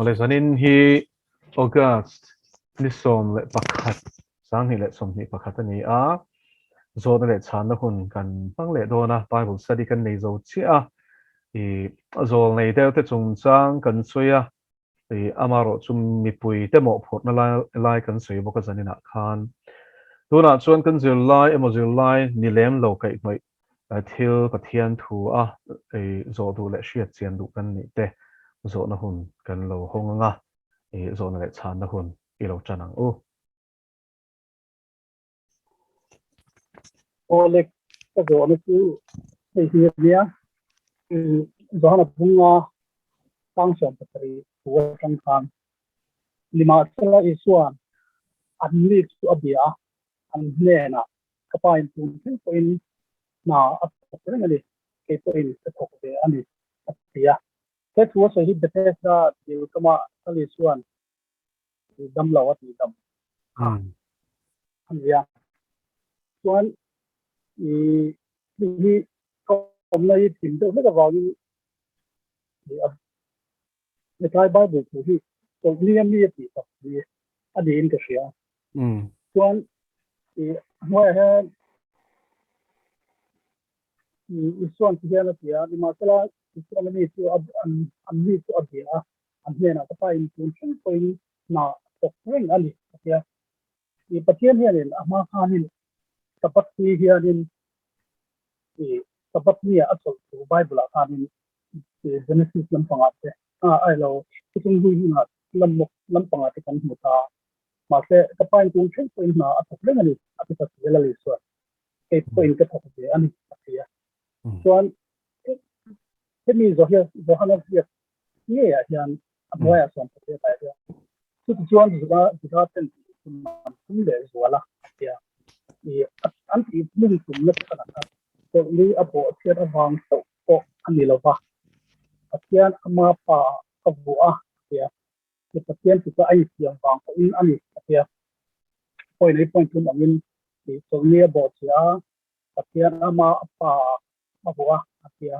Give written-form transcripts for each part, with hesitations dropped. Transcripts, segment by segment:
Awle zanin hi August ni 11, 2021 a ni a, zawhna leh chhanna hun kan hmang leh dawn a, Bible study kan nei zo chiah a, i zawlnei deuh te chungchang kan sawi a, i amarawh chu mipui te mawhphurhna lai lai kan sawi bawk a zaninah khan. Tunah chuan kan zirlai emaw zirlai ni lem lo kaihhnawih Thil Pathian thu a zawh duh leh hriat chian duh kan nih te zawhna hun kan lo hawng ang a, zawhna leh chhanna hun i lo tan ang u. Awle, ka zawhna chu hei hi a nia, Johana bunga tang 17 thu atang khan Nimahsela Isua'n an mi chu a bia a, an hnenah Ka pa in tun thleng pawhin hna a thawk reng a ni, kei pawhin ka thawk ve a ni, a ti a. He thu a sawi hi Bethesda dil kama Sally chuan dam lo a tih dam kha a ni a. Chuan i hei hi ka awmna hi thim deuh hlek avangin hetlai Bible thu hi chawlhni a mi a tih tak hi a niin ka hria. Chuan i hnuaiah hian Isuan ti hian a ti a, nimahsela Isuan a mi chu an mi chu a bia a, an hnenah ka pa in tun thleng pawhin hna a thawk reng a ni a ti a. I Pathian hianin a hma khanin Sabbath ni hianin i Sabbath nia a chawlh thu Bible ah khanin Genesis lampangah te a ai lo thuthlung hlui hunah lampangah te kan hmu ta. Mahse, ka pa in tun thleng pawhin hna a thawk reng a ni, a ti ta zel a Lisuan. Kei pawhin ka thawk ve a ni, a ti a. Chuan, hemi Johana ziak ngeiah hian a hnuaiah chuan ka ziak ah hian, chutichuan Juda Juda ten tih tum an tum leh zual a, a ti a. I an tih hmun tumna chhanah kha chawlhni a bawhchhiat avang chauh pawh a ni lo va, Pathian ama pa ah ka vuah a, a ti a. He Pathian chu ka a insiam vang pawhin a ni, a ti a. Point ei point tum angin tih chawlhni a bawhchhiah a, Pathian ama a pa ah a vuah a, a ti a.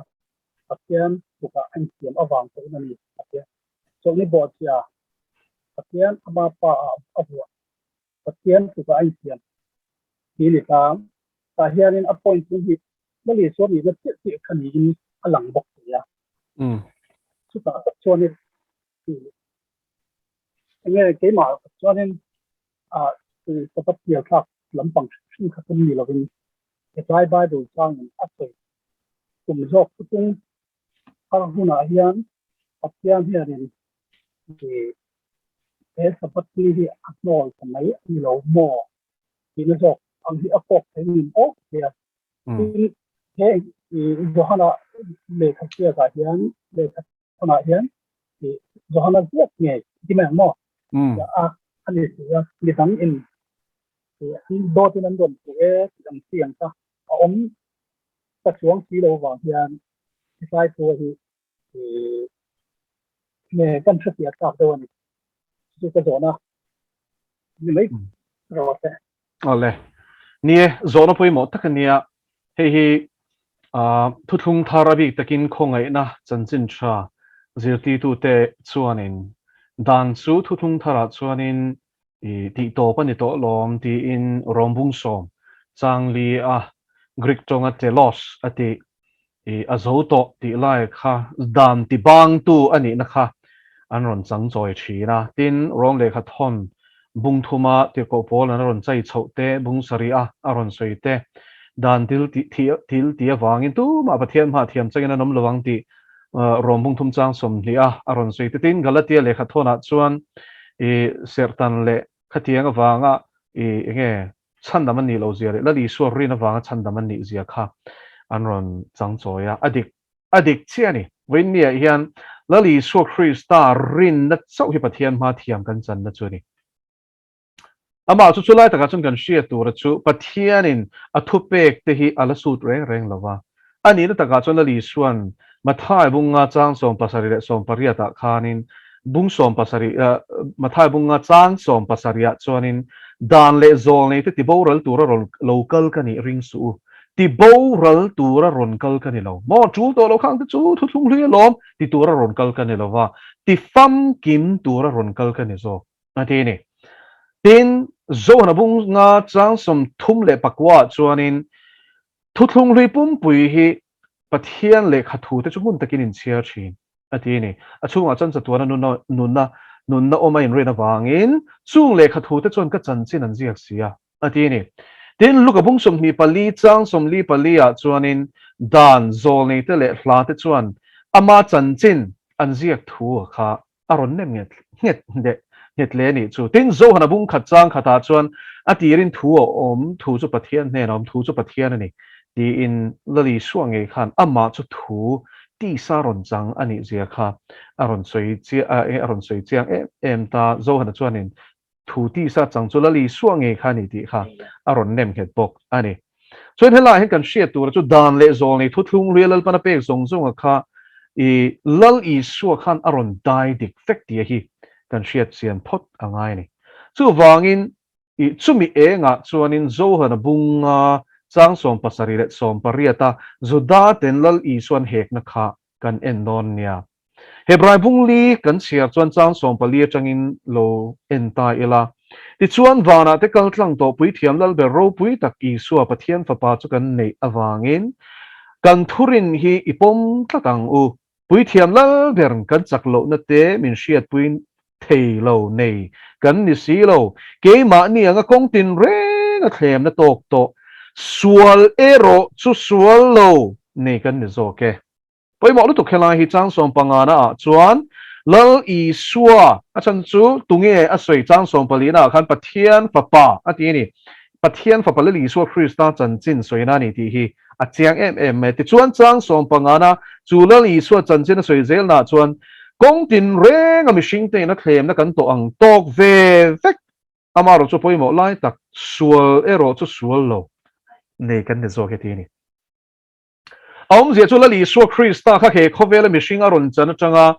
Pathian tukah a insiam avang pawhin a ni, a ti a. Chawlhni bawhchhiah a, Pathian ama pa ah a vuah, Pathian tukah a insiam ti ni ta. Tah hianin a point tum hi Lali chuan nihna chiah chiah kha niin a lang bawk si a. Chutah tak chuanin Enge keimah chuanin Sabbath pial thlak lampang hrim hrim kha tum ni lovin hetlai Bible changin a sawi tum zawk chu tung har hunah hian Pathian hianin he Sabbath ni hi a hnawl ta mai a ni lo maw tihna zawk ang hi a kawk thei ngem aw tia. Tin, he Johana lehkha ziakah hian lehkha Tunah hian i Johana ziak ngei ti mai ang maw? A a ni si a, mi dang in i an dawt in an rawn hmu e tih ang chi ang kha a awm ta chuang si lo vang hian hetlai thu hi i nge kan hrefiah tlak deuh a ni. Chu ka zawhna ni mai rawh se. Awle. Ni e, zawhna pawimawh tak a nia. Hei hi thuthlung thar a bik takin khawngaihna chanchin tha zirtirtute chuanin dan chu thuthlung tharah chuanin i tihtawp a ni tawh lawm tiin Rawmbung sawm changli a Greek tawnga telos a tih I a zo tawh tih lai kha dan ti bangtu a nihna kha an rawn chang chawi thin a. Tin, Rom lehkha thawn bung thuma tirhkoh pawl an rawn chai chhoh te, bung sarih a a rawn sawi te, dan til til ti avangin tumah Pathian hmah thiam changin an awm lo ang tih Rom bung thum chang 20 a a rawn sawi te. Tin, Galatia lehkha thawnah chuan i serhtan leh khatiang avanga i enge Chhandam an nih loh zia leh Lal Isua rin avanga chhandam an nih zia kha an rawn chang chawi a, a dik a dik chiah a ni. Vawiinniah hian Lal Isua Krista rinna chauh hi Pathian hma thiam kan channa chu a ni. Amah chu chulai takah chuan kan hriat tura chu Pathianin a thupek te hi a la sut reng reng lo va. A nihna takah chuan Lal Isua'n Mathai bunga chang 17 leh 18 ah khanin bung 17, Mathai bunga chang 17 ah chuanin dan leh zawl neite tiboral tura rawn lo kal ka nih ring suh u. Ti boral tura rawn kal ka ni lo. Maw tul tawh lo khang te chu thuthlung hlui alawm ti tura rawn kal ka ni lo va, ti famkim tura rawn kal ka ni zawk a ti a ni. Tin, Zohana bunga chang 34 ah chuanin thuthlung hlui pumpui hi Pathian lehkha thu te chu hmun takin inchhiar thin a ti a ni. A chhungah chuan chatuana nuna nunna nunna awm a inrin avangin chung lehkha thu te chuan ka chanchin an ziak si a a ti a ni. Tin, Luka bung 24 chang 44 ah chuanin dan zawlneite leh hlate chuan ama chanchin an ziak thu kha a rawn nem nghet nghet leh nghet hle a nih chu. Tin, Johana bung khat chang khatah chuan a tirin thu a awm, thu chu Pathian hnenah a awm, thu chu Pathian a ni tiin Lal Isua ngei khan amah chu thu tisa rawn chang a nih zia kha a rawn sawi chiang a rawn sawi chiang em em ta. Johana chuanin Thu tisa chang chu Lal Isua ngei kha a ni tih kha a rawn nem nghet bawk a ni. Chuan helaiah hian kan hriat tura chu dan leh zawl nei thuthlung hluia Lalpan a pek zawng zawnga kha i Lal Isua khan a rawn dai dik vek tia hi kan hriat chian phawt a ngai a ni. Chuvangin i chumi engah chuanin Johana bunga chang 70 leh 80 a Juda ten Lal Isuan hekna kha kan en dawn nia. Hebrai bung li kan chhiar chuan chang 14 atangin lo en ta ila. Tichuan, vanah te kal tlang tawh Puithiam Lalber ropui tak Isua Pathian Fapa chu kan neih avangin kan thurin hi i pawm tlat ang u. Puithiam Lalber kan chak lohna te min hriatpui thei lo nei kan ni si lo. Keimahni anga kawng tinreng a thlemna tawk tawh sual erawh chu sual lo nei kan ni zawk e. Pawimawh lutuk helai hi chang sawmpangana ah chuan Lal Isua a chhan chu tunge a sawi chang sawmpalina ah khan Pathian Fapa a ti a ni. Pathian Fapa Lal Isua Krista chanchin sawina a ni tih hi a chiang em em mai. Tichuan chang sawmpangana chu Lal Isua chanchin a sawi zelna ah chuan kawng tinreng a mihringte in a thlemna kan tawh ang tawk ve vek amaherawh chu pawimawh lai tak sual erawh chu sual lo nei kan ni zawk he ti a ni. A awmzia chu Lal Isua Krista kha he khawvela mihring a rawn chan atanga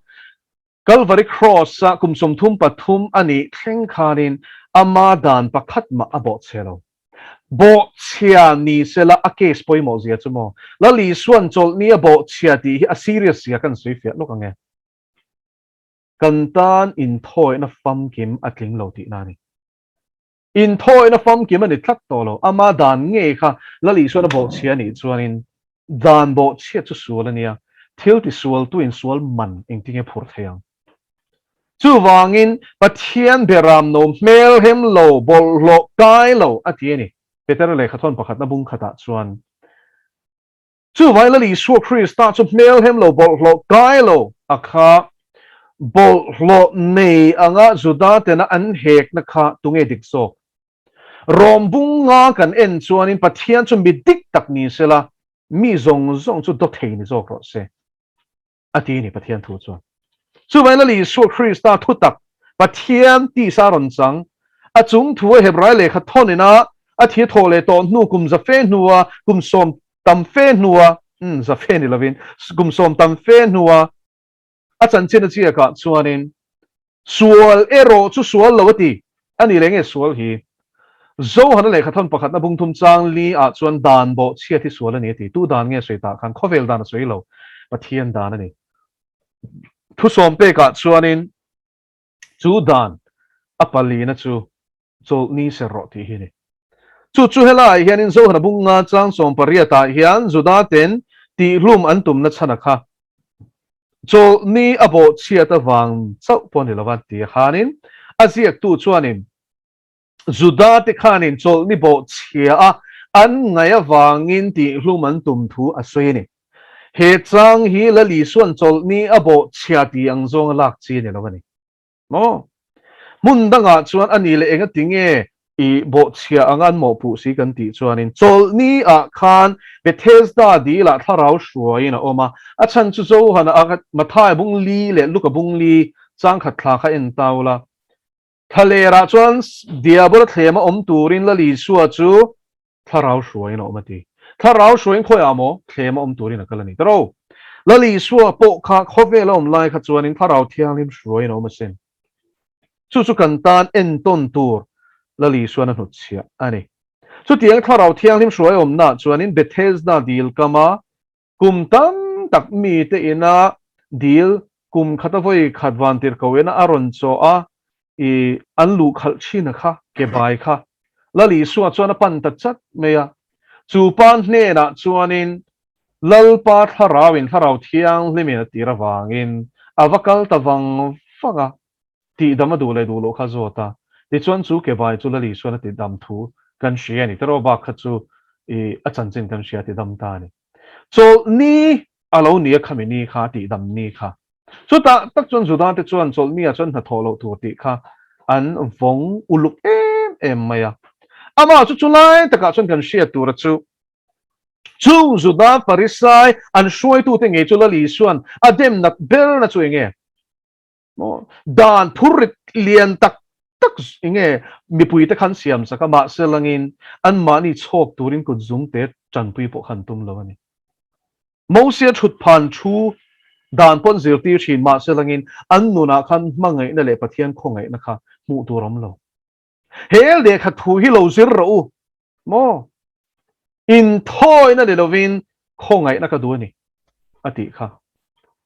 Kalvari Cross-a kum 33 a nih thleng khanin ama dan pakhat mah a bawhchhe lo. Bawhchhia ni sela a case pawimawh zia chu maw? Lal Isua'n chawlhni a bawhchhia tih hi a serious zia kan sawi fiah lawk ang e. Kan tan inthawihna famkim a tling lo tihna a ni. Inthawina famkim a ni tlat tawh lo. Ama dan ngei kha Lal Isuan a bawhchhia a nih chuanin dan bawhchhiat chu sual a nia, thil tisualtuin sual man engtinge phurh thei ang? Chuvangin Pathian beram no hmelhem lo, bawlhhlawh kai lo a ti a ni. Petera lehkhathawn pakhatna bung khatah chuan. Chuvai Lal Isua Krista chu hmelhem lo bawlhhlawh kai lo a kha bawlhhlawh nei anga Juda tena an hekna kha tunge dik zawk? Rom bung nga kan en chuanin Pathian chu mi dik tak ni sela mi zawng zawng chu dawthei ni zawk rawh se. A ti ni Pathian thu chuan. Chuvangin Lal Isua Krista thutak Pathian tisa rawn chang, a chung thu a Hebrai lehkha thawn ina a thi thawh leh tawh hnu kum za fe hnua kum sawm tam fe hnua, umm za fe ni lovin, kum sawm tam fe hnua a chanchin a chiakah chuanin Sual erawh chu sual lo a ti. A ni leh nge sual hi? Johana lehkha thawn pakhatna bung thum chang li ah chuan dan bawh chhiat hi sual a ni a ti. Tu dan nge sawi tah khan khawvel dan a sawi lo, Pathian dan a ni. Thusawm pekah chuanin chu dan a palina chu chawlhni ser rawh tih hi a ni. Chu chu helaiah hianin Johana bunga chang 80 ah hian Juda ten tihhlum an tumna chhana kha chawlhni a bawhchhiat avang chauh pawh a ni lova ti khanin a ziaktu chuanin Juda te khanin chawlhni bawhchhia a an ngaih avangin tihhlum an tum thu a sawi a ni. He chang hi Lal Isua'n chawlhni a bawhchhia tih ang zawnga lak chi a ni lo a ni. Maw? Hmun dangah chuan a ni leh enga tinge i bawhchhia anga an mawhpuh si kan tih chuanin chawlhni ah khan Bethesda dilah thlarau hruaiin a awm a, a chhan chu Johana a Mathai bung li leh Luka bung li changkhat thla kha en tau la. Thlalerah chuan Diabola thlema awm turin Lal Isua chu Thlarau hruaiin a awm a ti. Thlarau hruaiin khawiah maw thlem a awm turin a kal a ni. Taro, Lal Isua pawh kha khawvel a awm lai kha chuanin Thlarau Thianghlim hruaiin a awm asin. Chu chu kan tan entawn tur Lal Isuan a hnutchhiah a ni. Chutiang Thlarau Thianghlim hruai awmnaah chuanin Bethesda dil kama kum tam tak mite ina dil kum khata vawi khat vantirhko ina a rawn chaw a, i an luh khalh thin a kha, ke bai kha. Lal Isua chuan a pan ta chat mai a. Chu pa hnenah chuanin Lalpa Thlarauin Thlarau Thianghlimin a tir avangin a va kal ta vang vang a, tihdam a duh leh duh loh kha zawt a. Tichuan chu ke bai chu Lal Isuan a tidam thu kan hria a ni. Teraw bak kha chu i a chanchin kan hria a tidam ta a ni. Chawlhni a lo ni a khami ni kha, tihdam ni kha. Chutah tak chuan Juda te chuan chawlhni ah chuan hnathawh loh tur tih kha an vawng uluk em em mai a. Amah chu chulai takah chuan kan hriat tura chu Chung Juda Pharisai an hruaitute ngei chu Lal Isuan a dem nat berna chu enge? Maw? Dan phurrit lian tak tak enge mipuite khan siam sak a, mahse langin anmahni chhawk turin kut zungte tanpui pawh khan tum lo a ni. Mosia thutphan thu dan pawn zirtir thin mahse langin an nunah khan hmangaihna leh Pathian khawngaihna kha hmuh tur awm lo. He lehkha thu hi lo zir rawh u maw? Inthawina ni lovin khawngaihna ka duh a ni, a tih kha.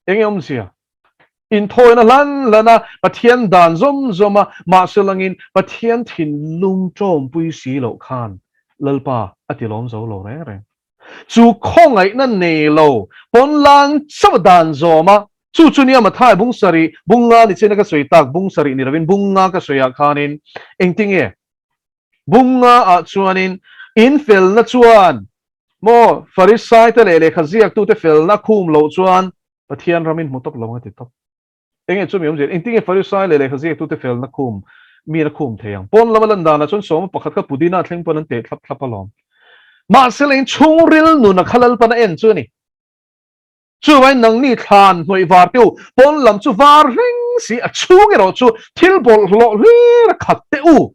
Enge awmzia? Inthawina hlan hlan a, Pathian dan zawm zawm a, mahse langin Pathian thinlung tawmpui si loh khan Lalpa a ti lawm zo lo reng reng. Chu khawngaihna nei lo pawnlang chauh dan zawm a, chu chu nia Mathai bung sarih, bung nga ni chin a ka sawi tak, bung sarih ni lovin bung nga ka sawi ah khanin engtinge bung nga ah chuanin in felna chuan maw Farisai te leh lehkha ziaktute felna khum loh chuan Pathian ram in hmu tawp lo ang a ti tawp. Enge chu mi awmzia? Engtinge Farisai leh lehkha ziaktute felna khum miin a khum thei ang? Pawn lama lan danah chuan sawma pakhat kha pudina thleng pawn an teh thlap thlap alawm. Mahse leng chhungril nuna kha Lalpan a en chu a ni. Chuvangin nangni thlan hnawih var teh u, pawn lam chu var hleng si, a chhung erawh chu thil bawlhhlawh hlir a khat teh u,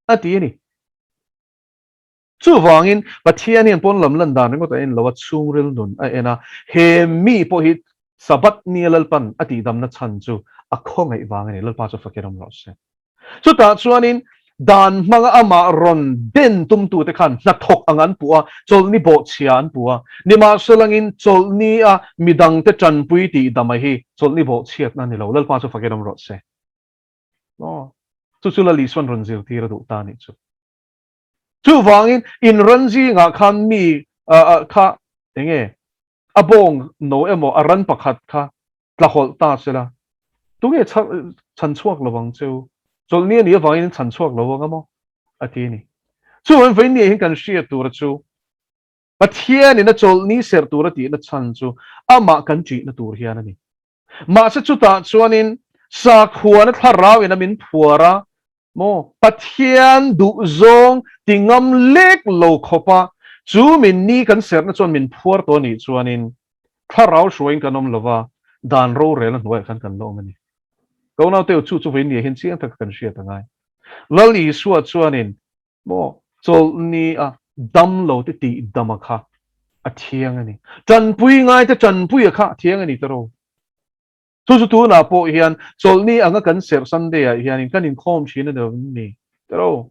a ti a ni. Chuvangin, Pathian hian pawn lam lan dan ringawt a en lo a, chhungril nun a en a. He mi pawh hi Sabbath nia Lalpan a tihdamna chhan chu a khawngaih vang a ni. Lalpa chu fakin awm rawh se. Chutah chuanin dan hmanga amah rawn den tumtute khan hnathawk ang an puh a, chawlhni bawhchhia an puh a. Nimahselangin chawlhni a midangte tanpui tihdama hi chawlhni bawhchhiatna a ni lo. Lalpa chu fakin awm rawh se. Aw, chu chu Lal Isuan rawn zirtir a duh ta a nih chu. Chuvangin in ran zingah khan mi kha enge a bawng no emaw a ran pakhat kha tlahawlh ta sela, tunge chhan chhuak lo ang cheu? Chawlhni a nih avangin in chhan chhuak lo ang a maw? a ti a ni. Chuvangin vawiin hian kan hriat tura chu Pathianin a chawlhni serh tura tihna chhan chu amah kan ṭihna tur hian a ni. Mahse chutah chuanin sakhuana thlarauin a min phuar a, maw? Pathian duhzawng ti ngam lek lo khawpa chu min ni kan serhna chuan min phuar tawh anih chuanin thlarau hruaiin kan awm lova, dan rorelna hnuaiah khan kan la awm a ni. Ka unaute chu chu vawiin ni ah hian chiang taka kan hriat a ngai. Lal Isua chuanin Maw? Chawlhni a dam lo te tih dam a kha a thiang a ni. Tanpui ngai te tanpui a kha a thiang a ni tawrh. Chu chu tunah pawh hian chawlhni anga kan serh Sunday ah hianin kan inkhawm thin a ni lo ni tawrh.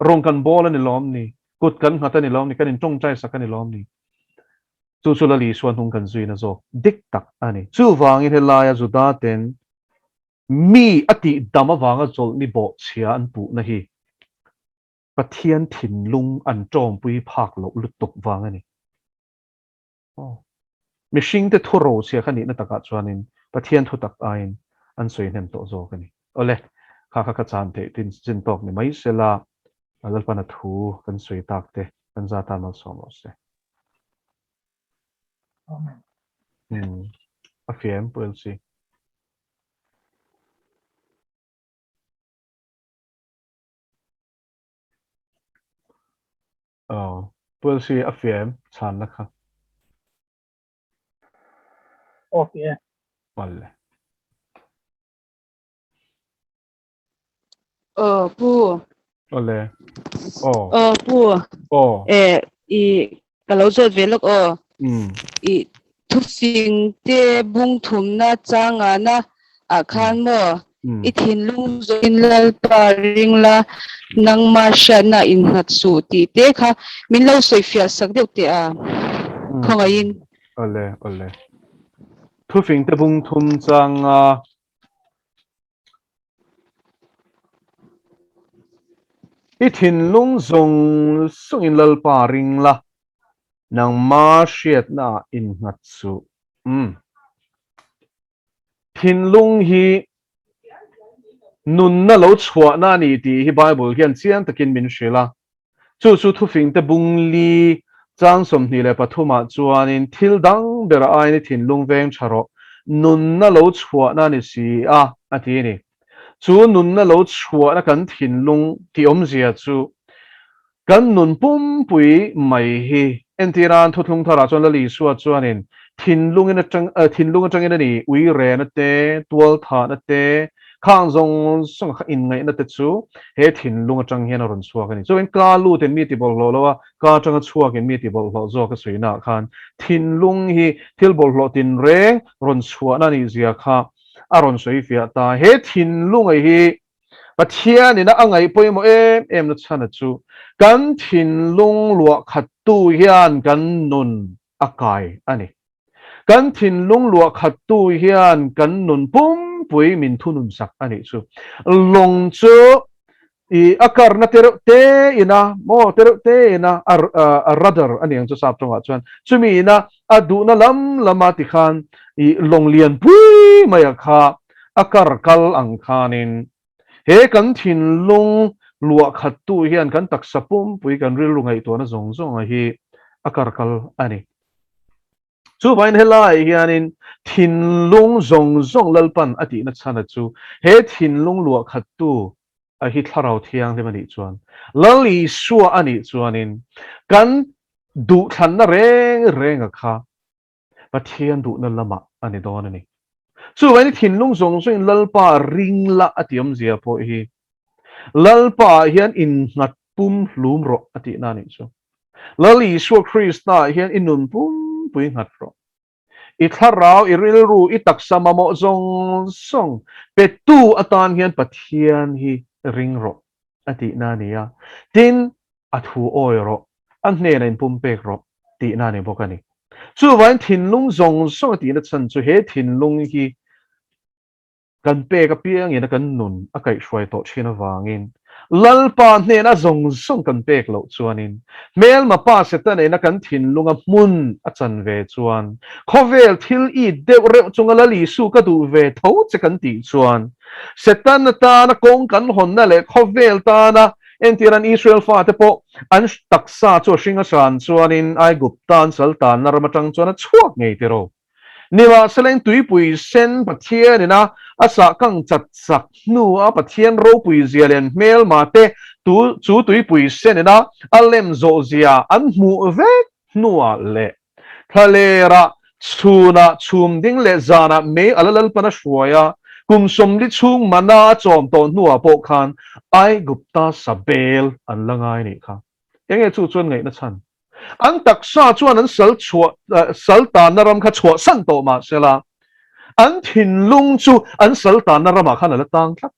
Rawng kan bawl a ni lawm ni? Kut kan nghat a ni lawm ni? Kan intawngtai sak a ni lawm ni? Chu chu Lal Isua hnung kan zuina zawk dik tak a ni. Chuvangin helaia Juda ten Mi a tih dam avanga chawlhni bawhchhia an puhna hi Pathian thinlung an tawmpui phak loh lutuk vang a ni. Aw. Mihringte thu rochhia kha nihna takah chuanin Pathian thu tak aiin an sawi hnem tawh zawk a ni. Awle, kha kha ka chan theih tin chin tawk ni mai sela, Lalpana thu kan sawi tak te kan za tan malsawm rawh se. Amen. A fiam Pu LC. Aw, Pu LC a fiam chhanna kha. Aw fiam. Awle. Aw pu. Awle. Aw. Aw pu. Aw. Eh i ka lo zawt ve lawk aw. Mm. I thufing te bung thumna changa na ah khan maw. I thinlung zawhin Lalpa ring la, nangma hriatna innghat suh tih te kha min lo sawifiah sak deuh teh a, khawngaihin. Awle, awle. Thufing te bung thum changa I thinlung zawng zawngin Lalpa ring la, nangma hriatna ah innghat suh. Umm. Thinlung hi nunna lo chhuahna a ni tih hi Bible hian chiang takin min hrilh a. Chu chu thufingte bung li chang 23 ah chuanin thil dang bera aiin i thinlung veng tha rawh, nunna lo chhuahna a ni si a, a ti a ni. Chu nunna lo chhuahna kan thinlung tih awmzia chu kan nun pumpui mai hi. Entirnan thuthlung tharah chuan Lal Isua chuanin thinlungin atang thinlung atangin a ni uirena te, tualthahna te, Khang zawng zawng kha inngaihna te chu he thinlung atang hian a rawn chhuak a ni. Chuan ka lutin mi ti bawlhhlawh lo a, ka atanga chhuakin mi ti bawlhhlawh zawk a sawiinaah khan thinlung hi thil bawlhhlawh tinreng rawn chhuahna a nih zia kha a rawn sawi fiah ta. He thinlunga hi Pathianina a ngaih pawimawh em em na chhana chu kan thinlung luah khattu hian kan nun a kai a ni. Kan thinlung luah khattu hian kan nun pumpui min thunun sak a nih chu. Lawng chu i a karna te reuh te ina maw te reuh te ina a rudder a ni ang chu sap tawngah chuan chumi ina a duhna lam lama tikhan i lawng lian pui maia kha a kar kal ang khanin he kan thinlung luah khattu hian kan taksa pumpui kan rilru ngaihtuahna zawng zawnga hi a kar kal a ni. Chuvangin helaiah hianin thinlung zawng zawng Lalpan a tihna chhana chu he thinlung luah khattu a hi Thlarau Thianghlim a nih chuan, Lal Isua a nih chuanin kan duhthlanna reng renga kha Pathian duhna lamah a ni dawn a ni. Chuvangin i thinlung zawng zawngin Lalpa ring la a tih awmzia pawh hi Lalpaah hian innghat pum hlum rawh a tihna a nih chu. Lal Isua Krista-ah hian i nun pumpui nghat rawh. I thlarau, i rilru, i taksa mamawh zawng zawng petu atan hian Pathian hi ring rawh a tihna a ni a. Tin, a thu awi rawh, a hnenah inpumpek rawh tihna a ni bawk a ni. Chuvangin thinlung zawng zawng a tihna chhan chu he thinlung hi Kan pek apiangin a kan nun a kaihhruai tawh thin avangin Lalpa hnena zawng zawng kan pek loh chuanin hmelma pa Setana ina kan thinlunga hmun a chan ve chuan khawvel thil it deuh reuh chunga Lal Isu ka duh ve tho che kan tih chuan Setana tana kawng kan hawnna leh khawvel tana entiran Israel fate pawh an taksa chu a hring a hran chuanin Aigupta an sal tanna ram atang chuan a chhuak ngei tiraw. Nimahsela tuipui sen Pathian ina a sah kang chat sak hnua Pathian ropui zia leh an hmelma te tu chu tuipui sen ina a lem zawh zia an hmuh vek hnuah leh thlalera chhunah chhum ding leh zanah mei a la lalpan a hruai a, kum 40 chhung mana a chawm tawh hnuah pawh khan Aigupta sabel an la ngai nih kha. Enge chu chuan ngaihna chhan? An taksa chuan an sal chhuah sal tanna ram kha chhuahsan tawh mah sela, an thinlung chu an sal tanna ramah khan a la tang tlat.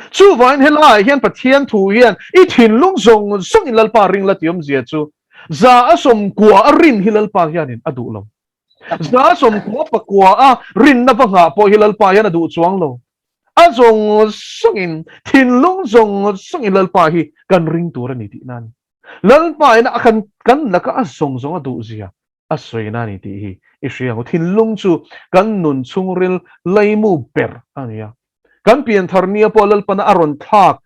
Chuvangin helaiah hian Pathian thu hian i thinlung zawng zawngin Lalpa ring la tih awmzia chu 190 a rin hi Lalpa hianin a duh lo. 99 a rinna va nghah pawh hi Lalpa hian a duh chuang lo. A zawng zawngin, thinlung zawng zawngin Lalpa hi kan ring tur a ni tihna a ni. Lalpa in a kan kan laka a zawng zawng a duh zia a sawina a ni tih hi i hria ang u. Thinlung chu kan nun chhungril laimu ber a ni a. Kan pianthar nia pawh Lalpana a rawn thlak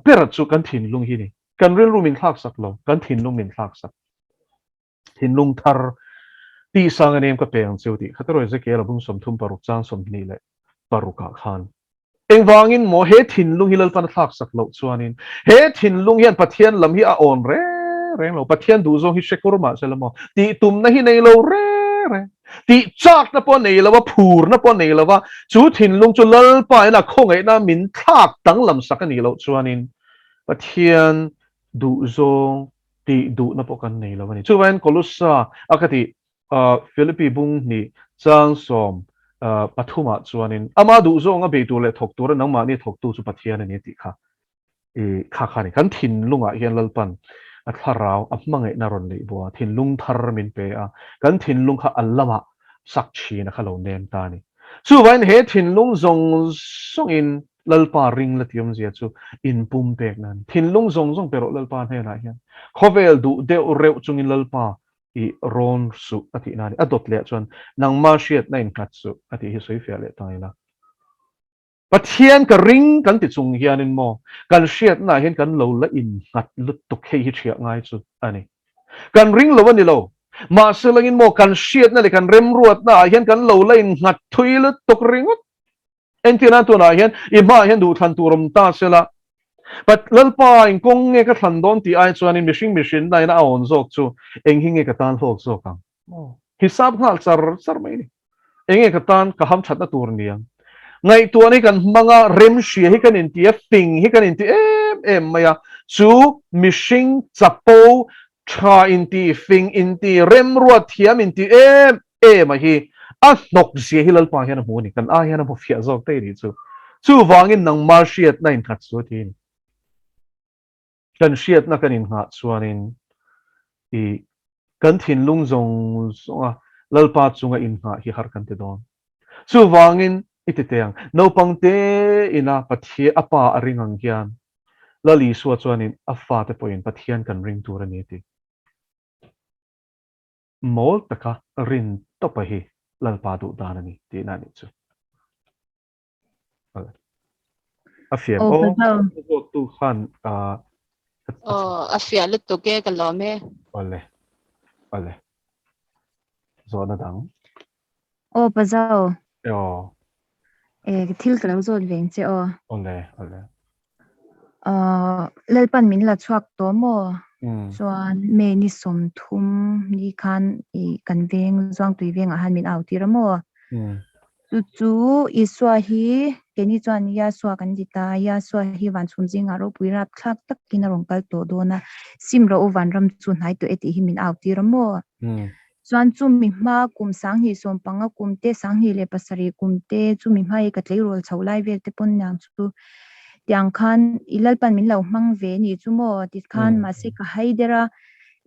ber chu kan thinlung hi a ni. Kan rilru min thlak sak lo, kan thinlung min thlak sak. Thinlung thar tih sang a nem ka pe ang cheu tih kha teraw Ezekiel a bung 36 chang 26 ah khan engvangin maw he thinlung hi Lalpan a thlak sak loh chuanin he thinlung hian Pathian lam hi a awn reng reng lo, Pathian duhzawng hi hre kur mah sela maw tih tumna hi nei lo reng reng, tih chakna pawh nei lo a, phurna pawh nei lo a, chu thinlung chu Lalpa in a khawngaihna min thlak danglam sak a nih loh chuanin Pathian duhzawng tih duhna pawh kan nei lo a ni. Chuvangin Kolossa a ka tih Philippi bung hnih chang sawm pathumah chuanin ama duhzawnga bei tur leh thawk tura nangmahni thawktu chu Pathian a ni tih kha i kha kha a ni. Kan thinlungah hian Lalpan a thlarau a hmangaihna rawn neih bawh a, thinlung thar min pe a, kan thinlung kha a lamah sak thin a kha lo nem ta a ni. Chuvangin he thinlung zawng zawngin Lalpa ring la tih awmzia chu inpumpekna a ni. Thinlung zawng zawng pe rawh Lalpa hnenah hian. Khawvel duh deuh reuh chungin Lalpa i rawn suh a tihna a ni. A dawt leh chuan nangma hriatna innghat suh a tih hi sawi fiah leh ta ila. Pathian ka ring kan ti chung hianin maw kan hriatnaah hian kan lo la innghat lutuk hei hi ṭhiah ngai chu a ni. Kan ring lo a ni lo. Mahse langin maw kan hriatna leh kan remruatnaah hian kan lo la innghat thui lutuk ringawt. Entirna tunah hian i hmaah hian duhthlan tur awm ta se la, Pat Lalpa in kawng nge ka thlan dawn tih ai chuanin mihring mihrinna ina a awn zawk chu eng hi nge ka tan hlawk zawk ang? Hisap nghal char char mai a ni. Enge ka tan ka hamthatna tur niang? Ngaihtuahna hi kan hmang a, remhria hi kan inti a, fing hi kan inti em em mai a, chu mihring chapo tha inti, fing inti, remruat thiam inti em em a hi a hnawk zia hi Lalpa hian a hmu a ni, kan ai hian a hmu fiah zawk daih a nih chu. Chuvangin nangmah hriatna innghat chu a ti a ni. Kan hriatna kan innghah chuanin i kan thinlung zawng zawnga Lalpa chunga innghah hi har kan ti dawn. Chuvangin i ti teh ang, naupang te ina Pathian a pa a ring ang hian Lal Isua chuanin a fate pawhin Pathian kan ring tur a ni a ti. Mawl taka rin tawpa hi Lalpa duh dan a ni tihna a nih chu. A fiah Aw, aw, Pazo. a zawttu khan Aw, a fiah lutuk e, ka lawm e. Awle, awle. Zawhna dang. Aw, Pazo. Aw. E, thil ka lo zawt veng che aw. Awle, awle. Aw, Lalpan min la chhuak tawh maw? Chuan May ni 30 ni khan i kan veng Zuangtui vengah han min au tir a maw? Chu chu Isua hi keini chuan Yasua kan ti ta, Yasua hi van chhum zingah ropui rapthlak takin a rawn kal tawh dawn a, sim rawh u vanram chu hnai tawh e tih hi min au tir a maw? Chuan chumi hma kum 2015 kum te, 2007 kum te, chumi hma i ka tleirawl chho lai vel te pawn niang chu tiang khan i Lalpan min lo hmang ve ni chu maw ti khan mahse ka hai der a,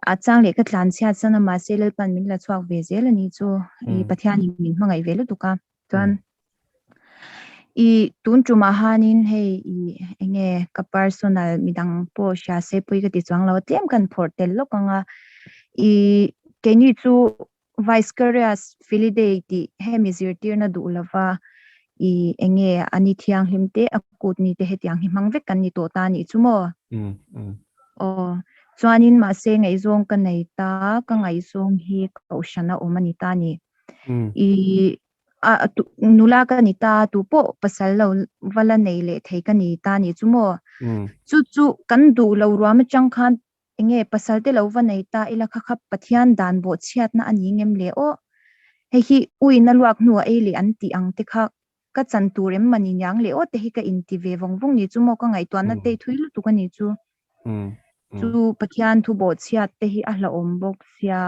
a chang leh ka tlan chhiat san a mahse Lalpan min la chhuak ve zel a ni chu i Pathianin min hmangaih ve lutuk a. Chuan i tun tumah hanin hei i enge ka personal midang pawh hria se pui ka ti chuang lo a tlem kan phawrh tel lawk ang a i keini chu Vicarious Filidei tih hemi zirtirna duh lova i enge a ni thianghlim te a kut ni te hetiang hi hmang vek kan ni tawh ta anih chu maw? Aw chuanin mahse ngaihzawng ka nei ta ka ngaihzawng hi kohhrana awm a ni ta a ni. I a nula ka ni ta tu pawh pasal lo va la nei leh thei ka ni ta ni chu maw chu chu kan duh lo ruam atang khan enge pasal te lo va nei ta ila kha kha Pathian dan bawh chhiatna a ni ngem le aw hei hi uina luak hnuah ei leh an tih ang te kha ka chan tur em mani niang le aw te hi ka inti ve vawng vawng ni chu maw ka ngaihtuahna te thui lutuk a ni chu. Chu Pathian thu bawhchhiat te hi a hlauhawm bawk sia,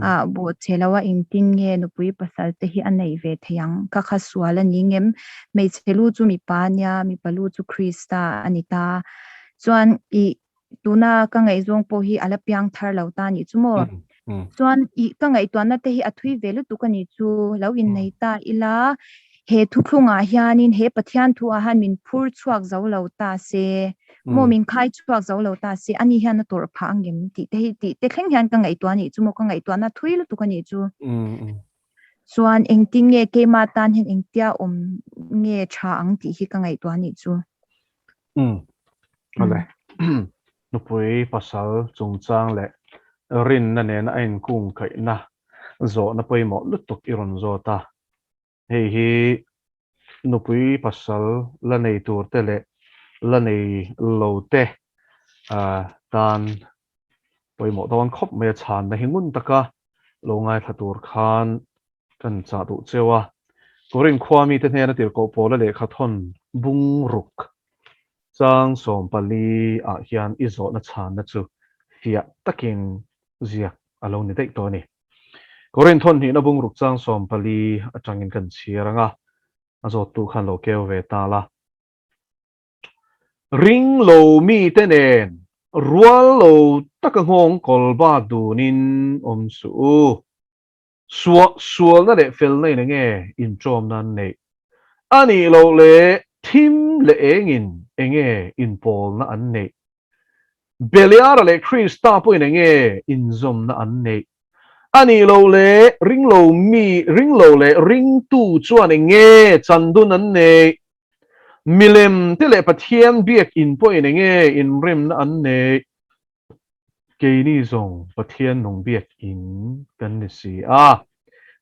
a bawhchhe lo a engtin nge nupui pasal te hi a neih ve thei ang? Ka kha sual a ni ngem? Hmeichhe lu chu mipa a nia, mipa lu chu Krista a ni ta. Chuan i tuna ka ngaihzawng pawh hi a la piang thar lo ta a nih chu maw? Chuan i ka ngaihtuahna te hi a thui ve lutuk a nih chu, lo innei ta ila he thuthlungah hianin he Pathian thuah hian min phur chhuak zo lo ta se, maw min khai chhuak zo lo ta se, ani hian a tawrh phah angem tih te hi tih te thleng hian ka ngaihtuah a nih chu maw, ka ngaihtuahna thui lutuk a nih chu. Chuan engtin nge keimah tan hian engtia awm nge tha ang tih hi ka ngaihtuah a nih chu. Awle. Nupui pasal chungchang leh rinna nena a inkungkaihna zawhna pawimawh lutuk i rawn zawt a. Hei hi nupui pasal la nei tur te leh la nei lo te tan pawimawh dawn khawp mai a chhanna hi ngun taka lo ngaithla tur khan kan chah duh cheu a. Korin khua mite hnena tirhkoh pawla lehkha thawn bungruk chang 14 ah hian i zawhna chhanna chu fiah takin ziak a lo ni daih tawh a ni. Korinth hawn hnihna bungruk chang 14 atangin kan chhiar ang a, a zawttu khan lo keu ve ta la. Ring lo mite nen rual lo taka nghawng kawl bat dunin awm suh u. Suah sualna leh felna in enge inṭawmna an neih? A nih loh leh thim leh engin enge inpawlna an neih? Beliara leh Krista pawhin enge inzawmna an neih? A nih loh leh ringlo mi, ringlo leh ringtu chuan enge chandun an neih? Milem te leh Pathian biakin pawhin enge inremna an neih? Keini zawng Pathian nung biakin kan ni si a.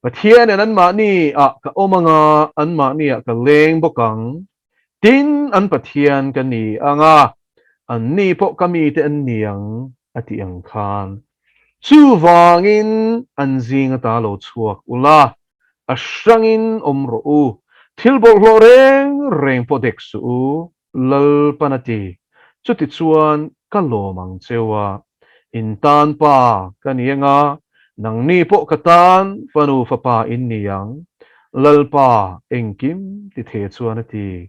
Pathianin anmahni ah ka awm anga, anmahni ah ka leng bawk ang. Tin, an Pathian ka ni ang a, anni pawh ka mite an ni ang, a tih ang khan. Chuvangin an zing ata lo chhuak ula, a hrangin awm rawh u. Thil bawlhhlawh reng reng pawh dek suh u, Lalpan a ti, Chutichuan ka lawm ang cheu a, in tan pa ka ni anga, nangni pawh ka tan fanu fapa in ni ang, Lalpa engkim ti the chuan a ti.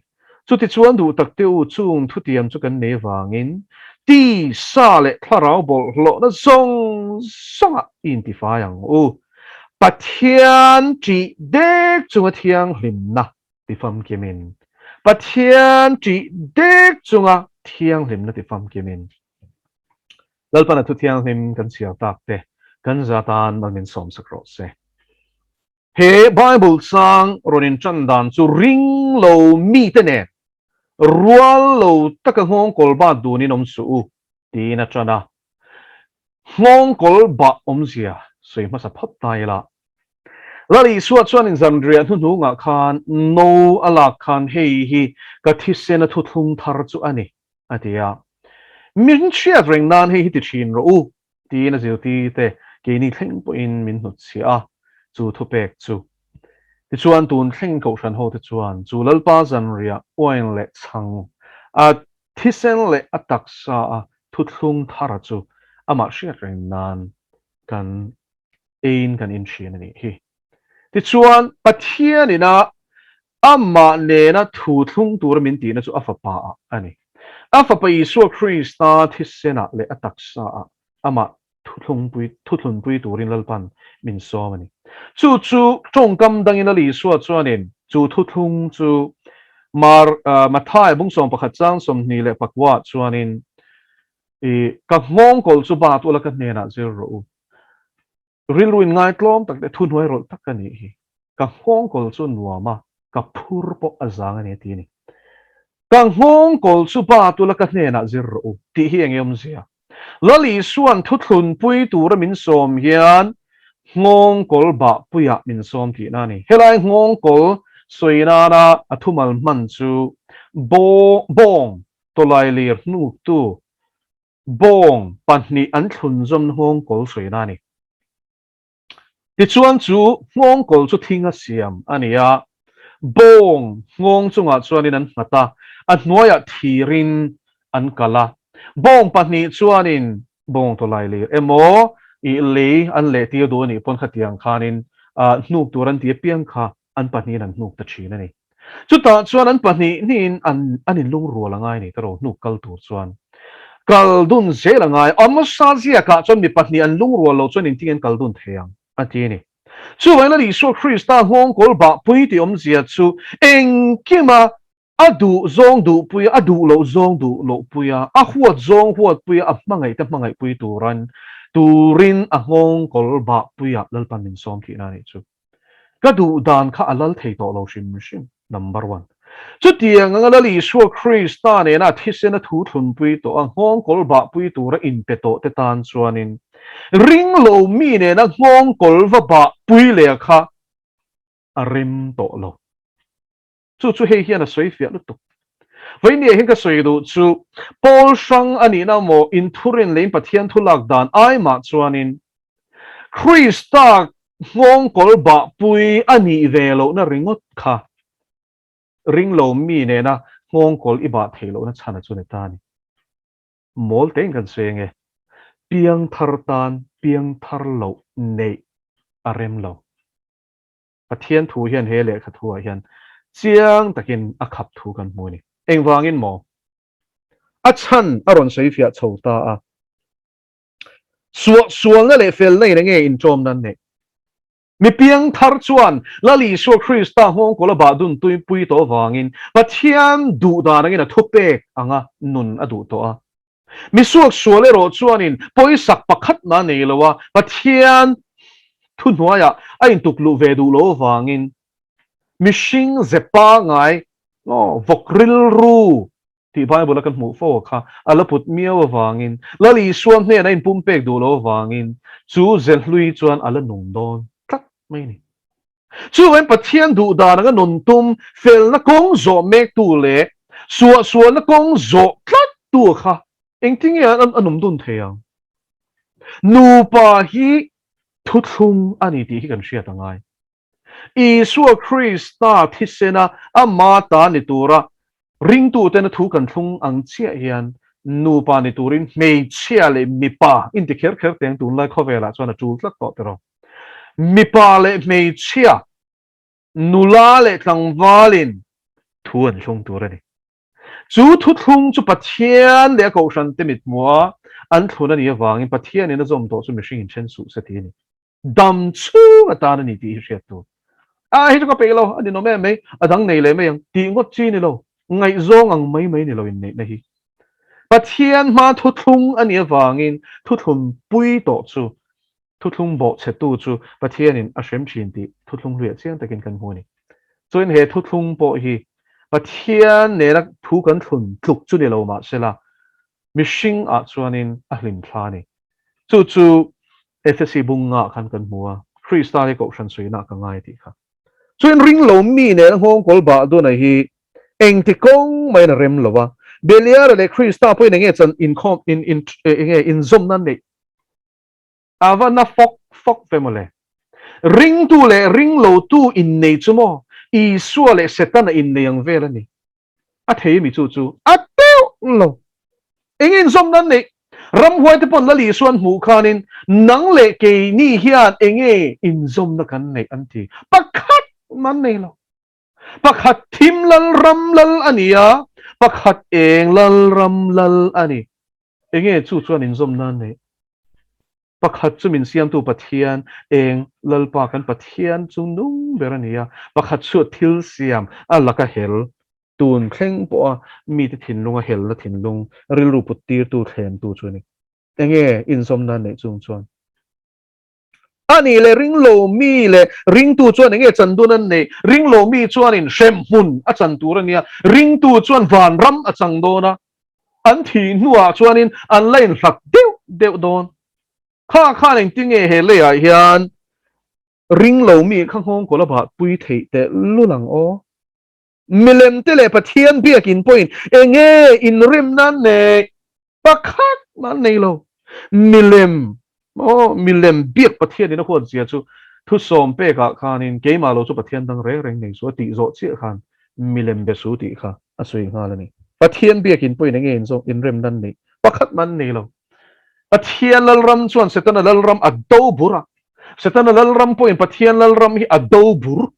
Chutichuan duh tak te u chung thutiam chu kan nei vangin tisa leh thlarau bawlhhlawhna zawng zawngah i intifai ang u. Pathian ṭih dek chunga thianghlimna ti famkimin, Pathian ṭih dek chunga thianghlimna ti famkimin, Lalpana thu thianghlim kan chhiar tak te kan za tan mal min sawmsak rawh se. He Bible chang rawn inṭan dan chu ring lo mite nen rual lo taka nghawngkawl bat dunin awm suh u tiin a ṭan a. Nghawngkawl bah awmzia sawi hmasa phawt ta ila. Lal Isua chuanin zanriah hnuhnungah khan no a lak khan hei hi ka thisena thuthlung thar chu a ni, a ti a. Min hriat reng nan hei hi ti thin rawh u, tiin a zirtirte keini thleng pawhin min hnutchhiah a, chu thupek chu. Tichuan tun thleng Kohhran hote chuan chu Lalpa zanriah uain leh chhang a Thisen leh a taksa a thuthlung thara chu amah hriat reng nan kan eiin kan inhrian a nih hi. Tichuan, Pathianin a amah nena thu thlung tura min tihna chu a fapa ah a ni. A fapa Isua Krista thisenah leh a taksa ah amah thuthlungpui thuthlunpui turin Lalpan min sawm a ni. Chu chu tawngkam dangin Lal Isua chuanin chu thuthlung chu Mar Matthai bung 11 chang 29 chuanin i ka nghawngkawl chu bat ula ka hnenah zir rawh u. Rilru in ngaitlawm tak leh thuhnuai rawlh tak a nih hi. Ka nghawngkawl chu nuam a, ka phur pawh a zang a ni a ti a ni. Ka nghawngkawl chu ba tula ka hnenah zir rawh u tih hi eng awmzia? Lal Isua'n thuthlunpui tura min sawm hian nghawngkawl bahpuiah min sawm tihna a ni. Helai nghawngkawl sawi nana a thumal hman chu bawng tawlailir hnuktu bawng pahnih an thlunzawmna nghawngkawl sawina a ni. Tichuan chu nghawngkawl chu thinga siam a ni a, bawng nghawng chungah chuanin an nghat a, a hnuaiah thirin an kal a. Bawng pahnih chuanin bawng tawlai lir emaw ih lei an lehtir duh a nih pawn khatiang khanin hnuk tur an ti apiang kha an pahnihin an hnuk ta thin a ni. Chutah chuan an pahnih hnihin an an inlungrual a ngai ni ka ro hnuk kal tur chuan kal dun zel a ngai. Amosa ziakah chuan mi pahnih an lungrual lo chuan engtin an kal dun thei ang a ti a ni. Chuvangin Lal Isua Krista nghawngkawl bahpui tih awmzia chu engkima a duh zawng duhpui a, a duh loh zawng duh lohpui a, a huat zawng huatpui a, a hmangaihte hmangaihpui turan turin a nghawngkawl bahpuiah Lalpan min sawm tihna a nih chu. Ka duh dan kha a lal thei tawh lo hrim hrim, number one. Chutiang anga Lal Isua Krista nena a thisena thu thlunpui tawh a, nghawngkawl bahpui tura inpe tawh te tan chuanin ring lo mi nena nghawngkawl va bahpui leh kha a rem tawh lo. Chu chu hei hian a sawi fiah lutuk. Vawinia hian ka sawi duh chu Paul hrang a nihna maw inthurin leh in Pathian thu lak dan ai mah chuanin Krista nghawngkawl bahpui a nih ve lohna ringawt kha ringlo mi nena nghawngkawl i bah theih lohna chhan a chu ni ta a ni. Mawl tein kan sawi ange. Piangthar tan piangthar loh neih. a rem lo. Pathian thu hian he lehkha thu ah hian chiang takin a khap thu kan hmu a ni. Engvangin maw? A chhan a rawn sawi fiah chho ta a. Suah sualna leh felna in enge inṭawmna an neih? Mi piangthar chuan Lal Isua Krista nghawngkawl a bah dun tuipui tawh avangin Pathian duh dan angin a thupek anga nun a duh tawh a. Mi suak sual erawh chuanin pawisak pakhat mah a nei lo a, Pathian thuhnuaiah a intuk luh ve duh lo avangin mihring ze pangai vawk rilru tih Bible a kan hmuh fo a kha a la put miau avangin Lal Isua hnena inpumpek duh lo avangin chu ze hlui chuan a la nung dawn tlat mai a ni. Chuvangin Pathian duh dan anga nun tum felna kawng zawh mektu leh suahsualna kawng zawh tlattu kha engtinge a num dun thei ang? Nupa hi thuthlung a ni tih hi kan hriat a ngai. Isua Krista thisena ama ta ni tura ringtuten a thu kan thlung ang chiah hian nupa ni turin hmeichhia leh mipa inti kher kher teng tunlai khawvelah chuan a tul tlat tawh tiraw. Mipa leh hmeichhia, nula leh tlangvalin thu an thlung tur a ni. Chu thuthlung chu Pathian leh a kohhrante mithmuha an thlun a nih avangin Pathianin a zawm tawh chu mihring inthen suh se ti a ni. Dam chhung atan a ni tih hi hriat tur. A hei chu ka peih lo, a ninawm em mai, a dang nei leh mai ang tih ngawt chi ni lo, ngaihzawng ang mai mai ni lo inneihna hi. Pathian hma thuthlung a nih avangin thuthlun pui tawh chu Thuthlung bawhchhetu chu Pathianin a hrem thin tih thuthlung hluiah chiang takin kan hmu a ni. Chuan he thuthlung pawh hi Pathian nena thu kan thlun tluk chu ni lo mah sela, mihring ah chuanin a hlim thla a ni. Chu chu Efesi bunga khan kan hmu a, Krista hi Kohhran suihna ka ngai tih kha. Chuan ring lo mi nena nghawngkawl bah duna hi engti kawng maiin a rem lo a, Beliara leh Krista pawhin enge chan inkhawm in in enge inzawmna neih A va na fawk fawk ve mawle. Ringtu leh ringlotu innei chu maw Isua leh Setana innei ang vel a ni. A thei mi chu chu a teuh lo. Eng inzawmna an neih? Ramhuai te pawn Lal Isua an hmuh khanin nang leh keini hian enge inzawmna kan neih an ti. Pakhat mah an nei lo. Pakhat thim lal ram lal a ni a, pakhat eng lal ram lal a ni. Enge chu chuan inzawmna an neih? Pakhat chu min siamtu Pathian, eng Lalpa kan Pathian chu nung ber a ni a, pakhat chu thil siam a laka hel, tun thleng pawha mite thinlunga helna thinlung, rilru put tirtu, thlemtu chu a ni. Enge inzawmna an neih chung chuan? A nih leh ringlo mi leh ringtu chuan enge chan dun an neih? Ringlo mi chuanin hremhmun a chan tur a nia, ringtu chuan vanram a chang dawn a, an thih hnuah chuanin an la inhlat deuh deuh dawn. Kha khan engtinge he leiah hian ringlo mi kha nghawngkawl a bahpui theih teh lul ang aw? Milem te leh Pathian biakin pawhin enge inrimna an neih? Pakhat mah an nei lo. Milem, aw, milem biak Pathianin a huat zia chu thusawm pekah khanin keimah lo chu Pathian dang reng reng nei su a tih zawh chiah khan milem be su tih kha a sawi nghal a ni. Pathian biakin pawhin enge inremna an neih? Pakhat mah an nei lo. Pathian Lalram chuan Setana Lalram a do bur a, Setana Lalram pawhin Pathian Lalram hi a do bur.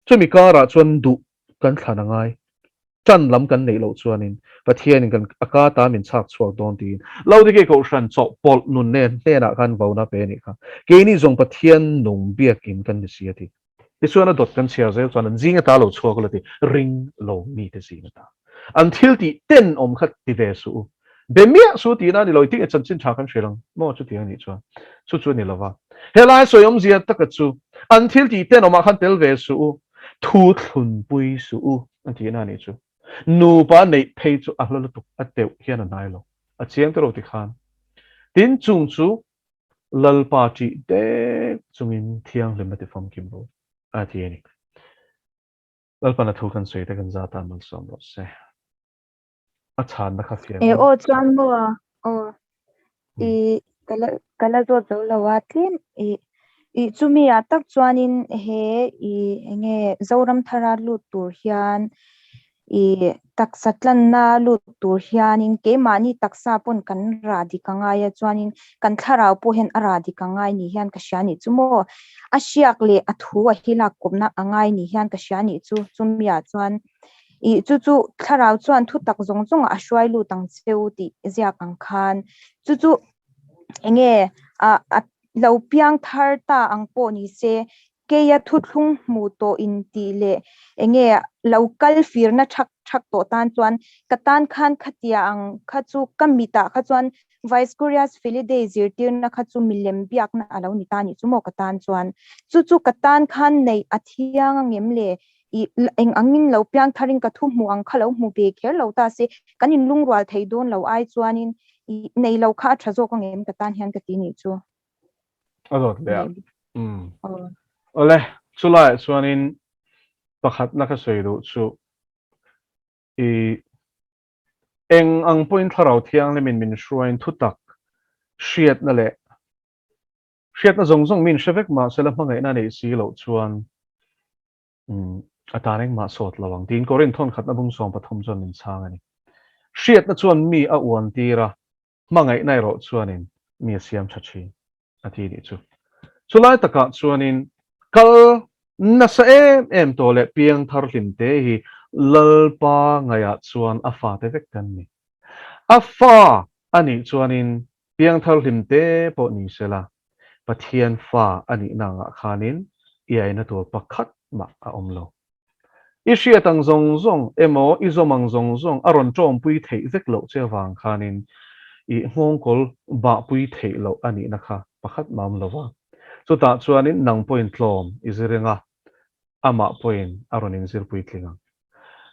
Chumi karah chuan duh kan thlan a ngai. Ṭan lam kan neih loh chuanin Pathianin kan a ka ta min chhak chhuak dawn tiin Laodikei Kohhran chawhpawlh nun nen hnenah khan vona pe a nih kha. Keini zawng Pathian nung biakin kan ni si a ti. Tichuan a dawt kan chhiar zel chuan an zing ata lo chhuak la ti ring lo mite zing ata an thil tih tenawm kha ti ve suh u. Be miah su tihna a ni lo, i tinge chanchin tha kan hrilh ang maw chutiang a nih chuan chu chu a ni lova. Helai sawi awmzia taka chu an thil tih tenawmah khan tel ve suh u, thu thlunpui suh u an tihna a nih chu. Nupa neih phei chu a hla lutuk a teuh hian a hnai lo, a chiang tawh lo tikhan. Tin, chung chu Lalpa ṭih dek chungin thianghlim a ti famkim ru a ti a ni. Lalpan a thu kan sawi te kan zat ah malsawm rawh se. A chhanna kha fiam E aw chuan maw aw i ka la ka la zawt zo lo a tlem i i chumi ah tak chuanin he i enge Zoram thara lut tur hian i Taksa tlanna lut tur hianin keimahni taksa pawn kan rah dik a ngai a, chuanin kan thlarau pawh hian a rah dik a ngai ni hian ka hria nih chu maw? A hriak leh a thu a hi lak kawpna a ngai ni hian ka hria nih chu. Chumia chuan ih chu chu thlarau chuan thu tak zawng zawngah a hruai lut ang che u tih ziak ang khan chu chu enge a lo piang thar ta ang pawh ni se Keia thuthlung hmu tawh in tih leh enge lo kal firna thak thak tawh tan chuan ka tan khan khatia ang kha chu ka mitah kha chuan Vice Curious Felidae zirtirna kha chu milem biakna a lo ni ta nih chu maw ka tan chuan chu chu ka tan khan neih a thiang angem le i eng angin lo piang tharin ka thu hmuh ang kha lo hmu ve kher lo ta se kan inlungrual thei dawn lo ai chuanin i nei lo kha a tha zawk angem ka tan hian ka ti nih chu. A dawt leh a. Umm. Awle, chulaiah chuanin pakhatna ka sawi duh chu i eng ang pawhin Thlarau Thianghlimin min hruaiin thutak hriatna leh hriatna zawng zawng min hre vek mahse la hmangaihna neih si loh chuan a tan engmah sawt lo ang tiin Korinth thawnkhatna bung 13 chuan min chhang a ni. Hriatna chuan mi a uan tir a, Hmangaihna erawh chuanin mi a siam tha thin a ti nih chu. Chulai takah chuanin kal nasa em em tawh leh piang thar hlim te hi Lalpa ngaihah chuan a fate vek kan ni. A fa a nih chuanin piang thar hlim te pawh ni sela Pathian fa a nihna angah khanin iaina tur pakhat mah a awm lo. I hriat ang zawng zawng emaw i zawm ang zawng zawng a rawn ṭawmpui theih vek loh che avang khanin i nghawngkawl bahpui theih loh a nihna kha pakhat mah awm lo va. Chutah chuanin nang pawhin tlawm i zir eng a, amah pawhin a rawn inzir puitling ang.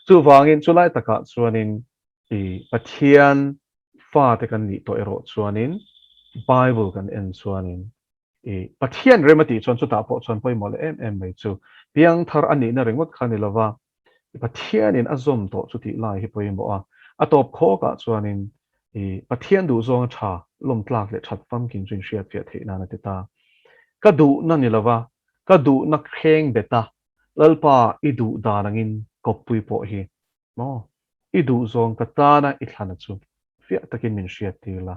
Chuvangin chulai takah chuanin i Pathian fate kan nih tawh erawh chuanin Bible kan en chuanin i Pathian rem a tih chuan chutah pawh chuan pawimawh leh em em mai chu piangthar a nihna ringawt kha ni lova Pathianin a zawm tawh chu tih lai hi pawimawh a, a tawp khawkah chuanin i Pathian duhzawng a tha lawmtlak leh that famkim chu inhriatfiah theih nan a ti ta. Ka duhna ni lova ka duhna kheng bet a, Lalpa i duh dan angin kawppui pawh hi Maw? I duhzawng ka tana i thlana chu fiah takin min hriattir la,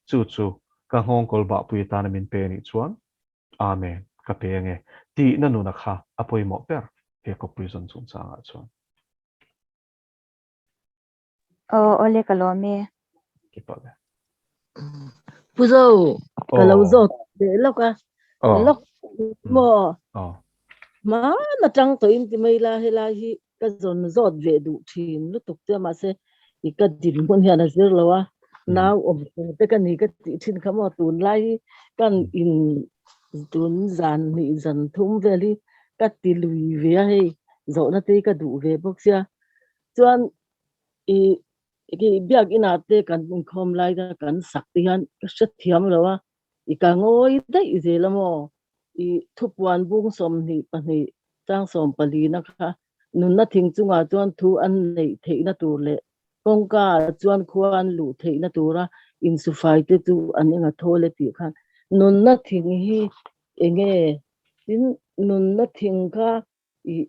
chu chu ka nghawngkawl bahpui atana min pe anih chuan Amen ka pe ange tihna nuna kha a pawimawh ber he kawppui zawn chungchangah chuan. Aw awle ka lawm e. Kipalh e. Pu Zo, ka lo zawt leh lawk a, lawk maw? Hmana tang tawhin ti mai la, helai hi ka zawn zawt ve duh thin lutuk che mahse i ka dinhmun hian a zir lo a, nau awm chung te ka ni ka tih thin kha maw tunlai hi kan in tun zan hnih zan thum vel hi ka ti lui ve a hei zawhna te hi ka duh ve bawk sia chuan i biak inah te kan inkhawm lai kha kan sak te hian ka hrethiam lo a, i ka ngawi daih zel a maw? I thupuan bung 22 chang 14 na kha nunna thing chungah chuan thu an neih theihna tur leh kawngka ah chuan khua an luh theihna tura insufai te chu an enga thawl e tih khan nunna thing hi enge? Tin, nunna thing kha I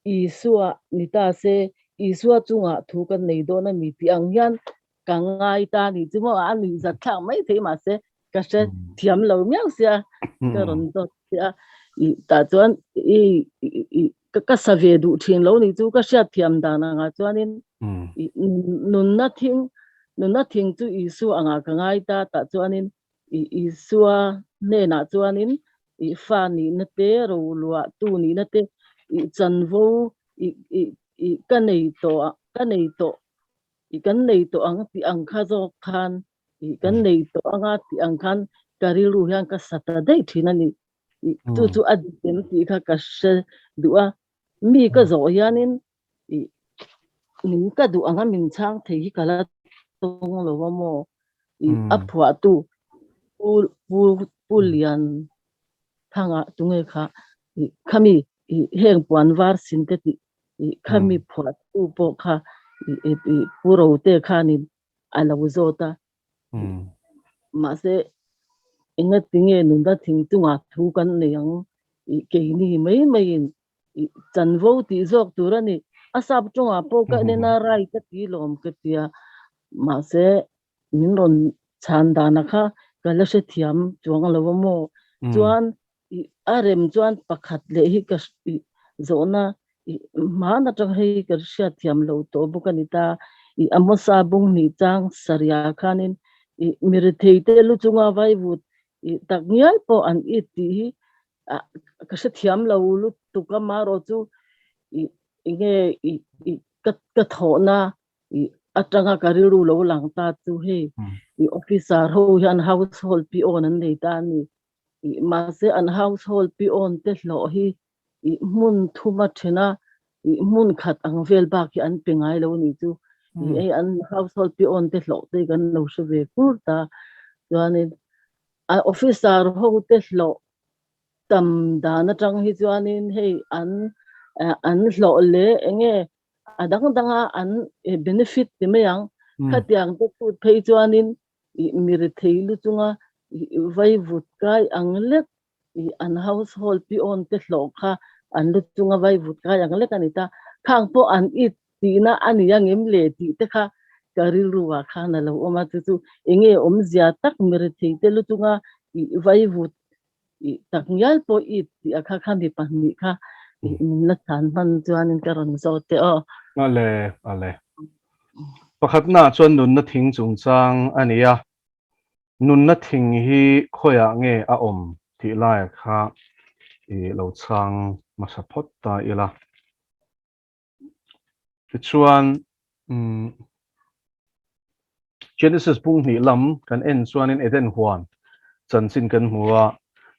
Isua ni ta se, Isua chungah thu kan nei dawn a mi tih ang hian ka ngai ta a nih chu maw, a nuih zat thlak mai thei mahse ka hre thiam lo miau sia ka rawn dawt sia i tah chuan i i ka sa ve duh thin lo nih chu ka hriat thiam dan angah chuanin i nunna thing nunna thing chu Isua angah ka ngai ta tah chuanin I Isua hnenah chuanin i fa nihna te, roluah tu nihna te, i chanvo i i i ka nei tawh ka nei tawh i kan nei tawh ang tih ang kha zawk khan i kan nei tawh anga tih ang khan ka rilru hian ka sa ta daih thin a ni. I chu chu a dik em tih kha ka hre duh a, mi ka zawh hianin i min ka duh anga min chhang thei hi ka la tawng lo a maw i a phuahtu pu pu pu lian thanga tunge kha i khami i heng puan var sin te tih i khami phuahtu pawh kha i i pu rote khanin a lo zawt a mahse engatinge nunna thing chungah thu kan nei ang i keini mai maiin i chanvo tih zawk tur a ni. A sap tawngah pawh ka en a right a ti lawm ka tia mahse min rawn chhan dana kha ka la hrethiam chuang lo a maw. Chuan a rem chuan pakhat leh hi ka zawhna hman atang hei ka hriatthiam lo tawh bawk a ni ta. I Amosa bung hnih chang sarih khanin i mirethei te lu chunga vaivut i tak ngial pawh an it tih hi ka hrethiam lo lutuk a marawh chu i enge i i ka ka thawhna i atanga ka rilru lo lang ta chu hei i officer ho hian household peon an nei ta a ni. I mahse an household peon te hlawh hi i hmun thuma thena i hmun khat ang vel bak hi an pe ngai lo a ni chu. I hei an household peon te hlawh te hi kan lo hre ve kur ta. Chuanin a officer ho te hlawh tam dan atang hi chuanin hei an an hlawh leh enge a dang danga an benefit ti mai ang. Khatiang te chhut phei chuanin i mirethei lu chunga i vaivut kai ang lek i an household peon te hlawh kha an lu chunga vaivut kai ang lek a ni ta. Khang pawh an it tihna a ni ang em le tih te kha ka rilru ah khan a lo awm a, chu chu enge awmzia tak mirethei te lu chunga i vaivut i tak ngial pawh it tih a kha kha mi pahnih kha i min la chhan hman chuanin ka rawn zawt teh aw. Ale, ale. Pakhatna chuan nunna thing chungchang a ni a, nunna thing hi khawiah nge a awm tih laia kha i lo chhang hmasa phawt ta ila. Tichuan, Genesis bung hnih lam kan en chuanin Eden huan chanchin kan hmu a,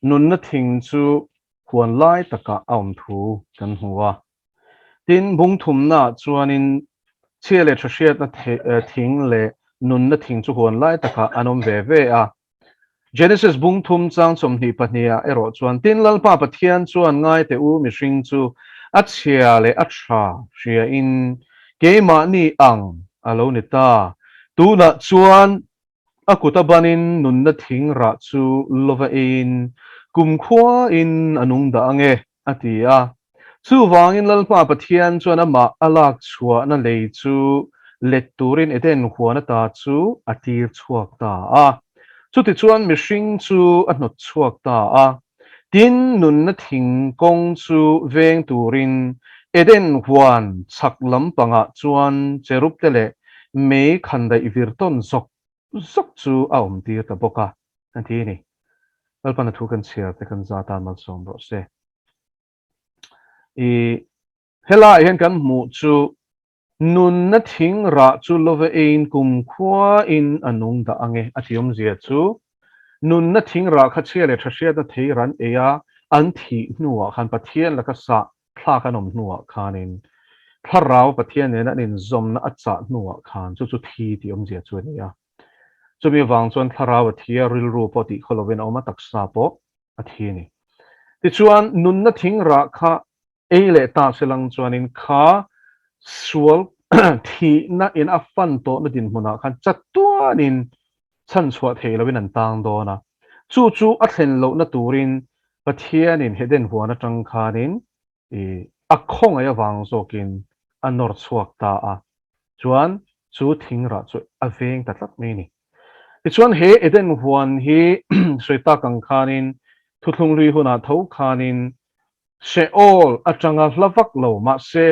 nunna thing chu huan lai takah a awm thu kan hmu a. Tin, bung thumnaah chuanin chhia leh tha hriatna thing leh nunna thing chu huan lai takah an awm ve ve a. Genesis bung thum chang 22 ah erawh chuan, Tin, Lalpa Pathian chuan ngai teh u, mihring chu a chhia leh a tha hriain keimahni ang a lo ni ta. Tunah chuan a kut a banin nunna thing rah chu lova eiin kumkhuain a nung dah ang e, a ti a. Chuvangin Lalpa Pathian chuan amah a lak chhuahna lei chu let turin Eden huan ata chu a tir chhuak ta a. Chutichuan mihring chu a hnawt chhuak ta a. Tin, nunna thing kawng chu veng turin Eden huan chhak lampangah chuan cherub te leh mei khandaih vir tawn zawk zawk chu a awm tir ta bawk a, a ti a ni. Lalpana thu kan chhiar te kan za tan malsawm rawh se. I helaiah hian kan hmuh chu nunna thing rah chu love eiin kumkhuain a nung dah ang e a ti awmzia chu nunna thing rah kha chhia leh tha hriatna thei ran ei a an thih hnuah khan Pathian laka sah thlak an awm hnuah khanin thlarau Pathian nena an inzawmna a chah hnuah khan chu chu thi tih awmzia chu a ni a. Chumi avang chuan thlarau a thi a, rilru pawh tih khaw lovin a awm a, taksa pawh a thi a ni. Tichuan, nunna thing rah kha ei leh ta se lang chuanin kha sual thihna in a fan tawhna dinhmunah khan chatuanin chhanchhuah thei loin an tang dawn a. Chu chu a thlen lohna turin Pathianin Eden huan atang khanin i a khawngaih avang zawkin a nawr chhuak ta a, chuan chu thing rah chu a veng ta tlat mai a ni. Tichuan he Eden huan hi sawi tak ang khanin thuthlung hlui hunah tho khanin Sheol atanga hla vak lo mahse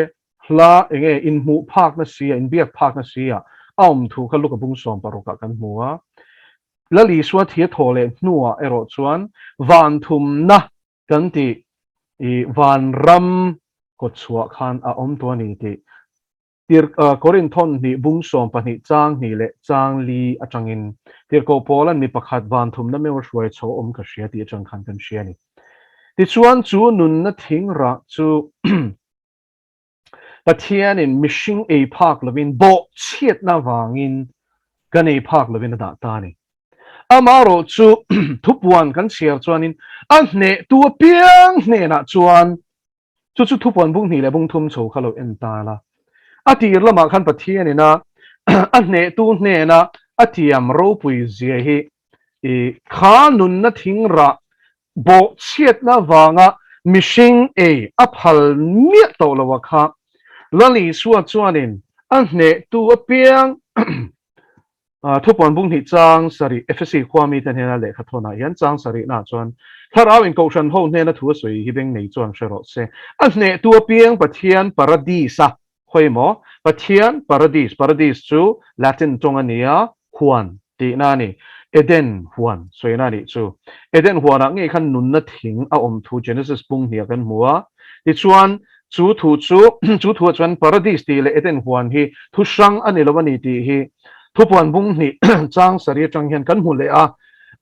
hla enge inhmuh phakna si a, inbiak phakna si a a awm thu kha Luka bung 16 ah kan hmu a. Lal Isua thi a thawh leh hnuah erawh chuan van thumna Kan tih i vanram kawtchhuah khan a awm tawh a ni tih tir Korinthon hnih bung 12 chang hnih leh chang li atangin Tirhkoh Paula'n mi pakhat van thumna meuh a hruai chho awm ka hria tih atang khan kan hria a ni. Tichuan chu nunna thing rah chu Pathianin mihring ei phak lovin bawhchhiatna avangin kan ei phak lovin a dah ta a ni. Amaherawh chu thupuan kan chhiar chuanin a hnehtu apiang hnenah chuan chu chu thupuan bung hnih leh bung thum chho kha lo en ta la. A tir lamah khan Pathianin a a hnehtu hnena a tiam ropui zia hi i kha nunna thing rah Bawhchhiatna vanga mihring ei a phal miah tawh lo a kha. Lal Isua chuanin a hnehtu apiang Thupuan bung hnih chang sarih Efesi khua mite hnena lehkha thawnah hian chang sarihnaah chuan Thlarau in Kohhran ho hnena thu a sawi hi beng nei chuan hre rawh se. A hnehtu apiang Pathian Paradis-a Khawi maw? Pathian Paradis, Paradis chu Latin tawng a ni a, huan tihna a ni. Eden huan sawina a nih chu. Eden huanah ngei khan nunna thing a awm thu Genesis bung hniah kan hmu a. Tichuan, chu thu chu, chu thuah chuan Paradis tih leh Eden huan hi thu hrang a ni lo a ni tih hi thupuan bung hnih chang sarih atang hian kan hmu leh a.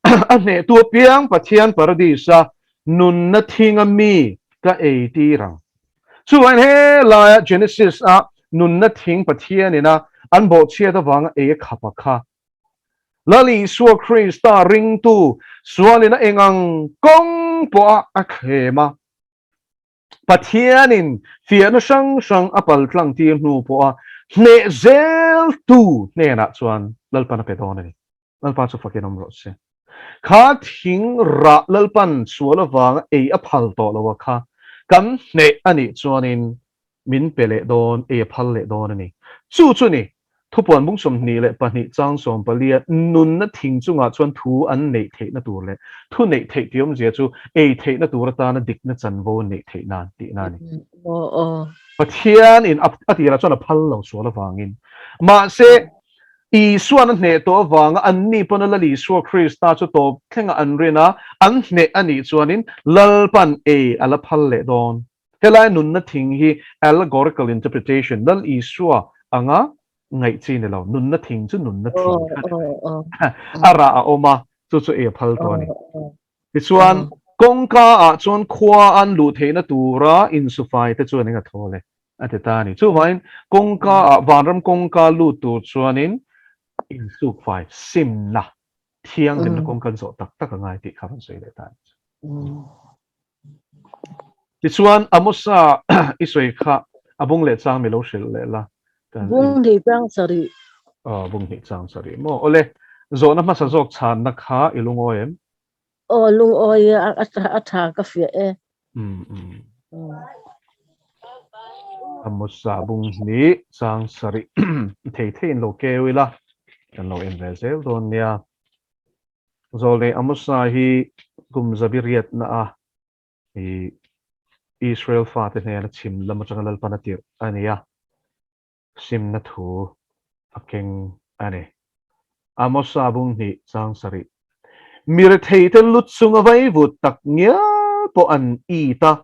A hnehtu apiang Pathian Paradis-a nunna thinga mi ka ei tir ang. Chuvangin he laia Genesis a nunna thing Pathian ina an bawhchhiat avanga ei a khap a kha. Lal Isua Krista ringtu sualin a engang kawng pawha a thlem a, Pathianin fiahna hrang hrang a paltlang tir hnu pawha hneh zeltu hnenah chuan Lalpan a pe dawn a ni. Lalpa chu fakin awm rawh se. Kha thing rah Lalpan sual avanga ei a phal tawh lo a kha kan hneh a nih chuanin min pe leh dawn, ei a phal leh dawn a ni. Chu chu ni, thupuan bung 22 chang 14 nunna thing chungah chuan thu an neih theihna tur leh thu neih theih tih awmzia chu ei theihna tur atana dikna chanvo an neih theih nan tihna a ni. Pathian in a tirah chuan a phal lo sual avangin. Mahse, Isuan a hneh tawh avanga anni pawn a Lal Isua Krista chu tawp thlenga an rin a, an hneh a nih chuanin Lalpan ei a la phal leh dawn. Helai nunna thing hi allegorical interpretation, Lal Isua anga ngaih chi ni lo. Nunna thing chu nunna thing kha a ni mai. A rah a awm a, chu chu ei a phal tawh a ni. Tichuan, kawngka ah chuan khua an luh theihna tura insufai te chuan eng a thawl e? A ti ta a ni. Chuvangin kawngka ah vanram kawngka lut tur chuanin insukfai, simna, thianghlimna kawng kan zawh tak tak a ngai tih kha rawn sawi leh ta a ni. Tichuan Amosa i sawi kha a bung leh chang mi lo hrilh leh la. Bung hnih chang sarih. Aw, bung hnih chang sarih maw. Awle, zawhna hmasa zawk chhanna kha i lungawi em? Aw, lungawi e, a tha ka fiah e. Amosa bung hnih chang sarih thei theiin lo keu ila, kan lo en ve zel dawn nia. Zawlnei Amosa hi kum zabi riatna a i Israel fate hnena chhim lam atanga Lalpan a tirh a ni a, simna thu a keng a ni. Amosa bung hnih chang sarih. Mi retheite lut chunga vaivut tak ngial pawh an it a,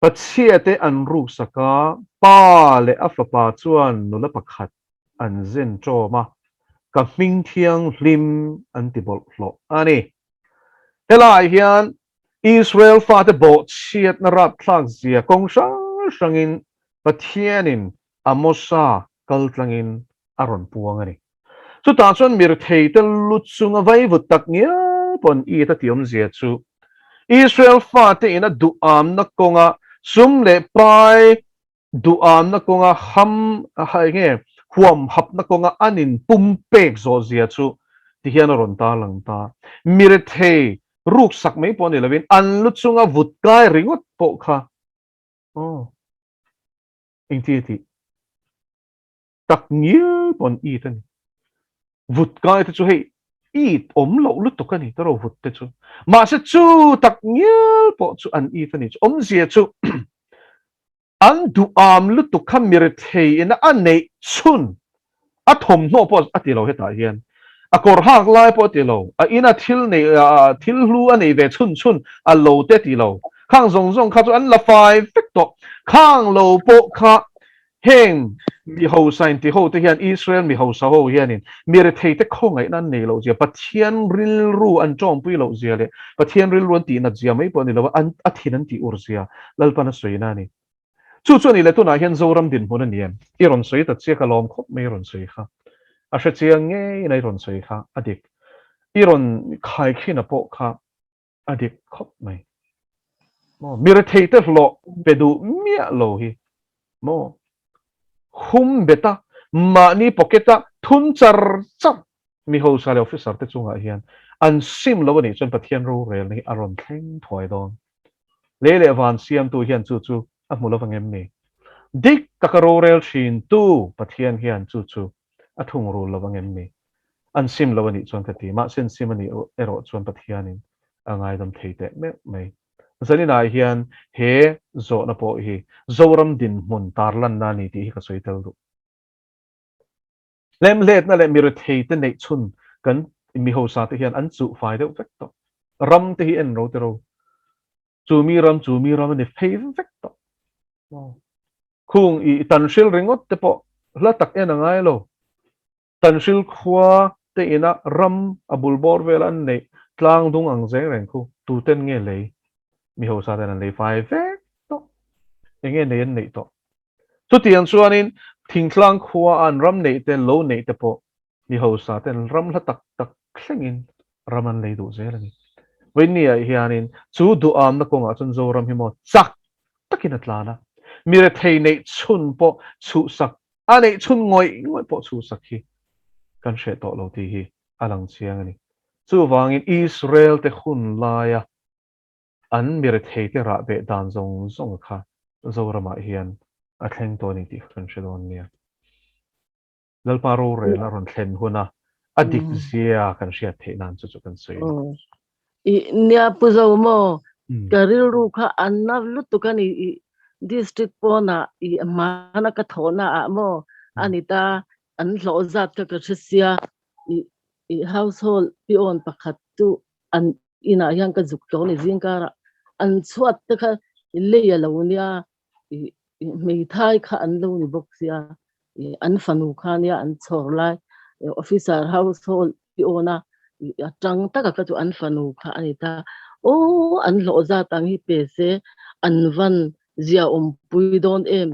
Pachhiate an ruksak a, pa leh a fapa chuan nula pakhat an zen ṭawm a, ka hming thianghlim an ti bawlhhlawh a ni. Helaiah hian Israel fate bawhchhiatna rapthlak zia kawng hrang hrangin Pathianin Amosa kaltlangin a rawn puang a ni. Chutah chuan mirtheite lu chunga vaivut tak ngial pawh an it a tih awmzia chu Israel fate ina duhamna kawnga sum leh pai duhamna kawnga ham enge huam hapna kawnga an inpum pek zawh zia chu tihian a rawn tarlang ta. Mirethei ruksak mai pawh ni lovin an lu chunga vut kai ringawt pawh kha aw engti a tih? Tak ngial pawh an it a ni. Vut kai te chu hei it awm loh lutuk a ni ta ro vut te chu. Mahse chu tak ngial pawh chu an it a ni chu. Awmzia chu an duham lutuk kha mirethei ina a neih chhun a thawmhnaw pawh a ti lo hetah hian. A kawr hak lai pawh a ti lo. A ina thil nei thil hlu a nei ve chhun chhun a lo te ti lo. Khang zawng zawng kha chu an la fai vek tawh. Khang lo pawh kha Heng mi hausa inti ho te hian Israel mi hausa ho hianin mi rethei te khawngaihna an nei loh zia, Pathian rilru an tawngpui loh zia leh Pathian rilru an tihnat zia mai pawh a ni lo a, an a thin an tih ur zia Lalpan a sawina a ni. Chu chu a nih leh tunah hian Zoram dinhmun a ni em? I rawn sawi ta chiah ka lawm khawp mai i rawn sawi kha. A hre chiang ngeiin a i rawn sawi kha a dik. I rawn khaikhin a pawh kha A dik khawp mai. Maw mi rethei te hlawh pe duh miah lo hi maw hum bet a mahni pocket a thun char char mi hausa leh officer te chungah hian an sim lo a nih chuan Pathian rorelna hi a rawn thleng thuai dawn. Lei leh van siamtu hian chu chu a hmu lovang em ni? Dik taka rorel thin tu Pathian hian chu chu a thungrul lo ang em ni? An sim lo a nih chuan ka ti. Mahse an sim a nih erawh chuan Pathianin a ngaidam thei teh meuh mai. Zaninah hian he zawhna pawh hi Zoram dinhmun tarlanna a ni tih hi ka sawi tel duh. Hlemhletna leh miretheite neih chhun kan mihosa te hian an chuh fai deuh vek tawh. Ram te hi en ro te ro. Chu mi ram chu mi ram a ni phei vek tawh. Khung i tanhril ringawt te pawh hla tak en a ngai lo. Tanhril khua te ina ram a bul bawr vel an neih tlang dung ang zeng reng khu tuten nge lei? Mihosa ten an lei fai vek tawh. Enge nei an neih tawh? Chutiang chuanin thingtlang khua an ram neih te lo neih te pawh mi hausa ten ram hla tak tak thlengin ram an lei duh zel a ni. Vawinia hianin chu duhamna kawngah chuan Zoram hi maw chak takin a tlan a, mi rethei neih chhun pawh chhuhsak, a neih chhun ngawih ngawih pawh chhuhsak hi kan hreh tawh lo tih hi a lang chiang a ni. Chuvangin Israel te hun laia an mi rethei te rah beh dan zawng zawng kha Zoramah hian a thleng tawh a ni tih kha kan hre dawn nia. Lalpa rorel a rawn thlen huna a dik zia kan hriat theih nan chu chu kan sawi a ni. I nia Pu Zo maw, ka rilru kha a na lutuk a ni i district pawnah i hmana ka thawhna ah maw a ni ta an hlawh zat kha ka hre sia i i household peon pakhat chu an inah hian ka zuk tawh a ni zingkarah an chhuat te kha lei a lo nia i hmeithai kha an lo ni bawk sia i an fanu kha nia an chhawr lai officer household i awn a i a tang taka kha chu an fanu kha a ni ta aw an hlawh zat ang hi pe se an van zia awmpui dawn em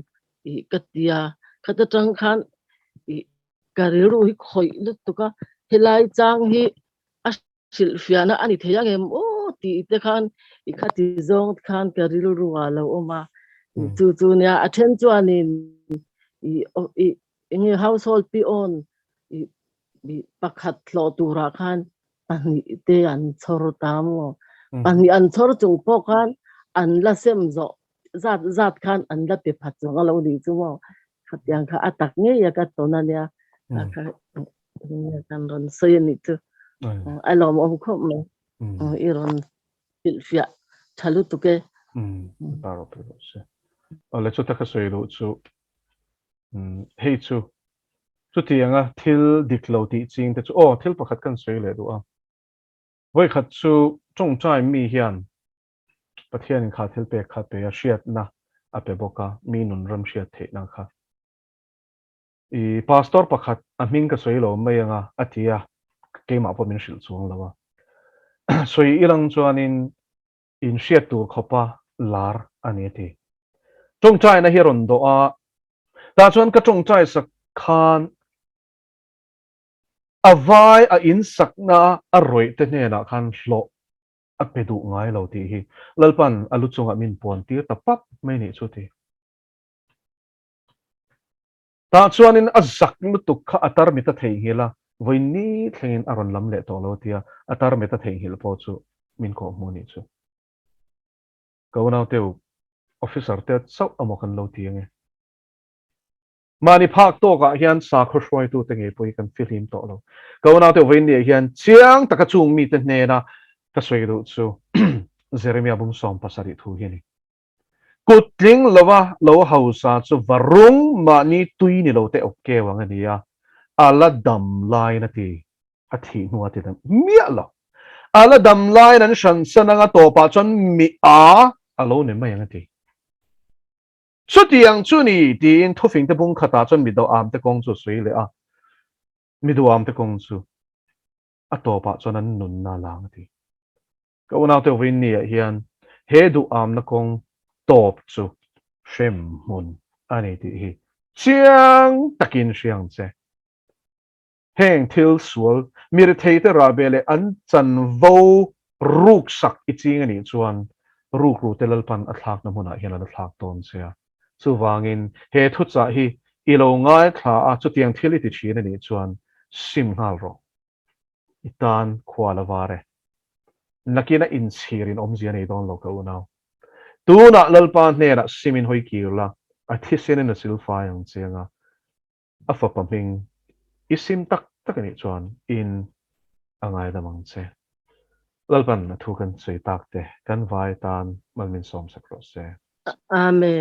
i ka tia khata tang khan i ka rilru hi khawih lutuk a helai chang hi a hrilhfiahna a ni thei ang em aw tih te khan i khati zawng khan ka rilru ah lo awm a chu chu nia a then chuanin i i enge household peon i i pakhat hlawh turah khan pahnih te an chhawr ta maw pahnih an chhawr chung pawh khan an la sem zawh zat zat khan an la pe phat chuang a lo nih chu maw khatiang kha a tak ngei a ka tawn a nia kha kan rawn sawi a nih chu a lawmawm khawp mai i rawn hrilhfiah tha lutuk e ta ro pe se ale chu taka sawi lu chu hei chu chutianga thil dik lo tih ching te chu aw thil pakhat kan sawi leh duh a voikhat chu tawngtai mi hian Pathianin kha thil pek kha pe a, hriatna a pe bawk a, mi nun ram hriat theihna kha. I pastor pakhat a hming ka sawi lo mai anga a ti a, keimah pawh min hrilh chuang lo a. Sawi ilang chuanin in hriat tur khawpa lar a ni a ti. Tawngtaina hi a rawn dawh a, tah chuan ka tawngtai sak khan a vai a insakna a rawih te hnenah khan hlawh a pe duh ngai lo tih hi Lalpan a lu chungah min puan tir ta pap mai nih chu ti. Tah chuanin a zak lutuk kha a tarmit a theihnghilh a, vawi ni thlengin a rawn lam leh tawh lo tia a tarmit a theihnghilh pawh chu min kawh hmu nih chu. Ka unauteu officer te chauh amaw kan lo ti ange. Mahni phak tawkah hian sakhaw hruaitute ngei pawh hi kan fihlim tawh lo. Ka unaute vawiinniah hian chiang taka chung mite hnena ka sawi duh chu Jeremia bung 70 thu hi a ni. Kut tling lova lo hausa chu varung mahni tui ni lo te awk keu ang a ni a, a la dam laiin a ti, a thih hnuah a ti dam miah lo. A la dam laiin an hransan anga tawpah chuan mi a a lo ni mai ang a ti. Chutiang chu ni, tiin thufingte bung khatah chuan mi duamte kawng chu a sawi leh a. Mi duamte kawng chu a tawpah chuan an nunna a lang a ti. Ka unaute Vawiinniah hian he duhamna kawng tawp chu hremhmun a ni tih hi chiang takin hria ang che. Heng thil sual, mi retheite rahbeh leh an chanvo ruksak i ching a nih chuan rukrute Lalpan a thlakna hmunah hian a la thlak dawn che a. Chuvangin he thuchah hi i lo ngaithla a, chutiang thil i ti thin a nih chuan sim nghal rawh. I tan khua la var e. Nakina inchhir in awmzia nei dawn lo ka unau. Tunah Lalpa hnenah sim in hawi kir la. A thisenin a silfai ang che anga a fapa hming i sim tak tak anih chuan in a ngaidam ang che. Lalpan a thu kan sawi tak te kan vai tan mal min sawmsak rawh se. Amen.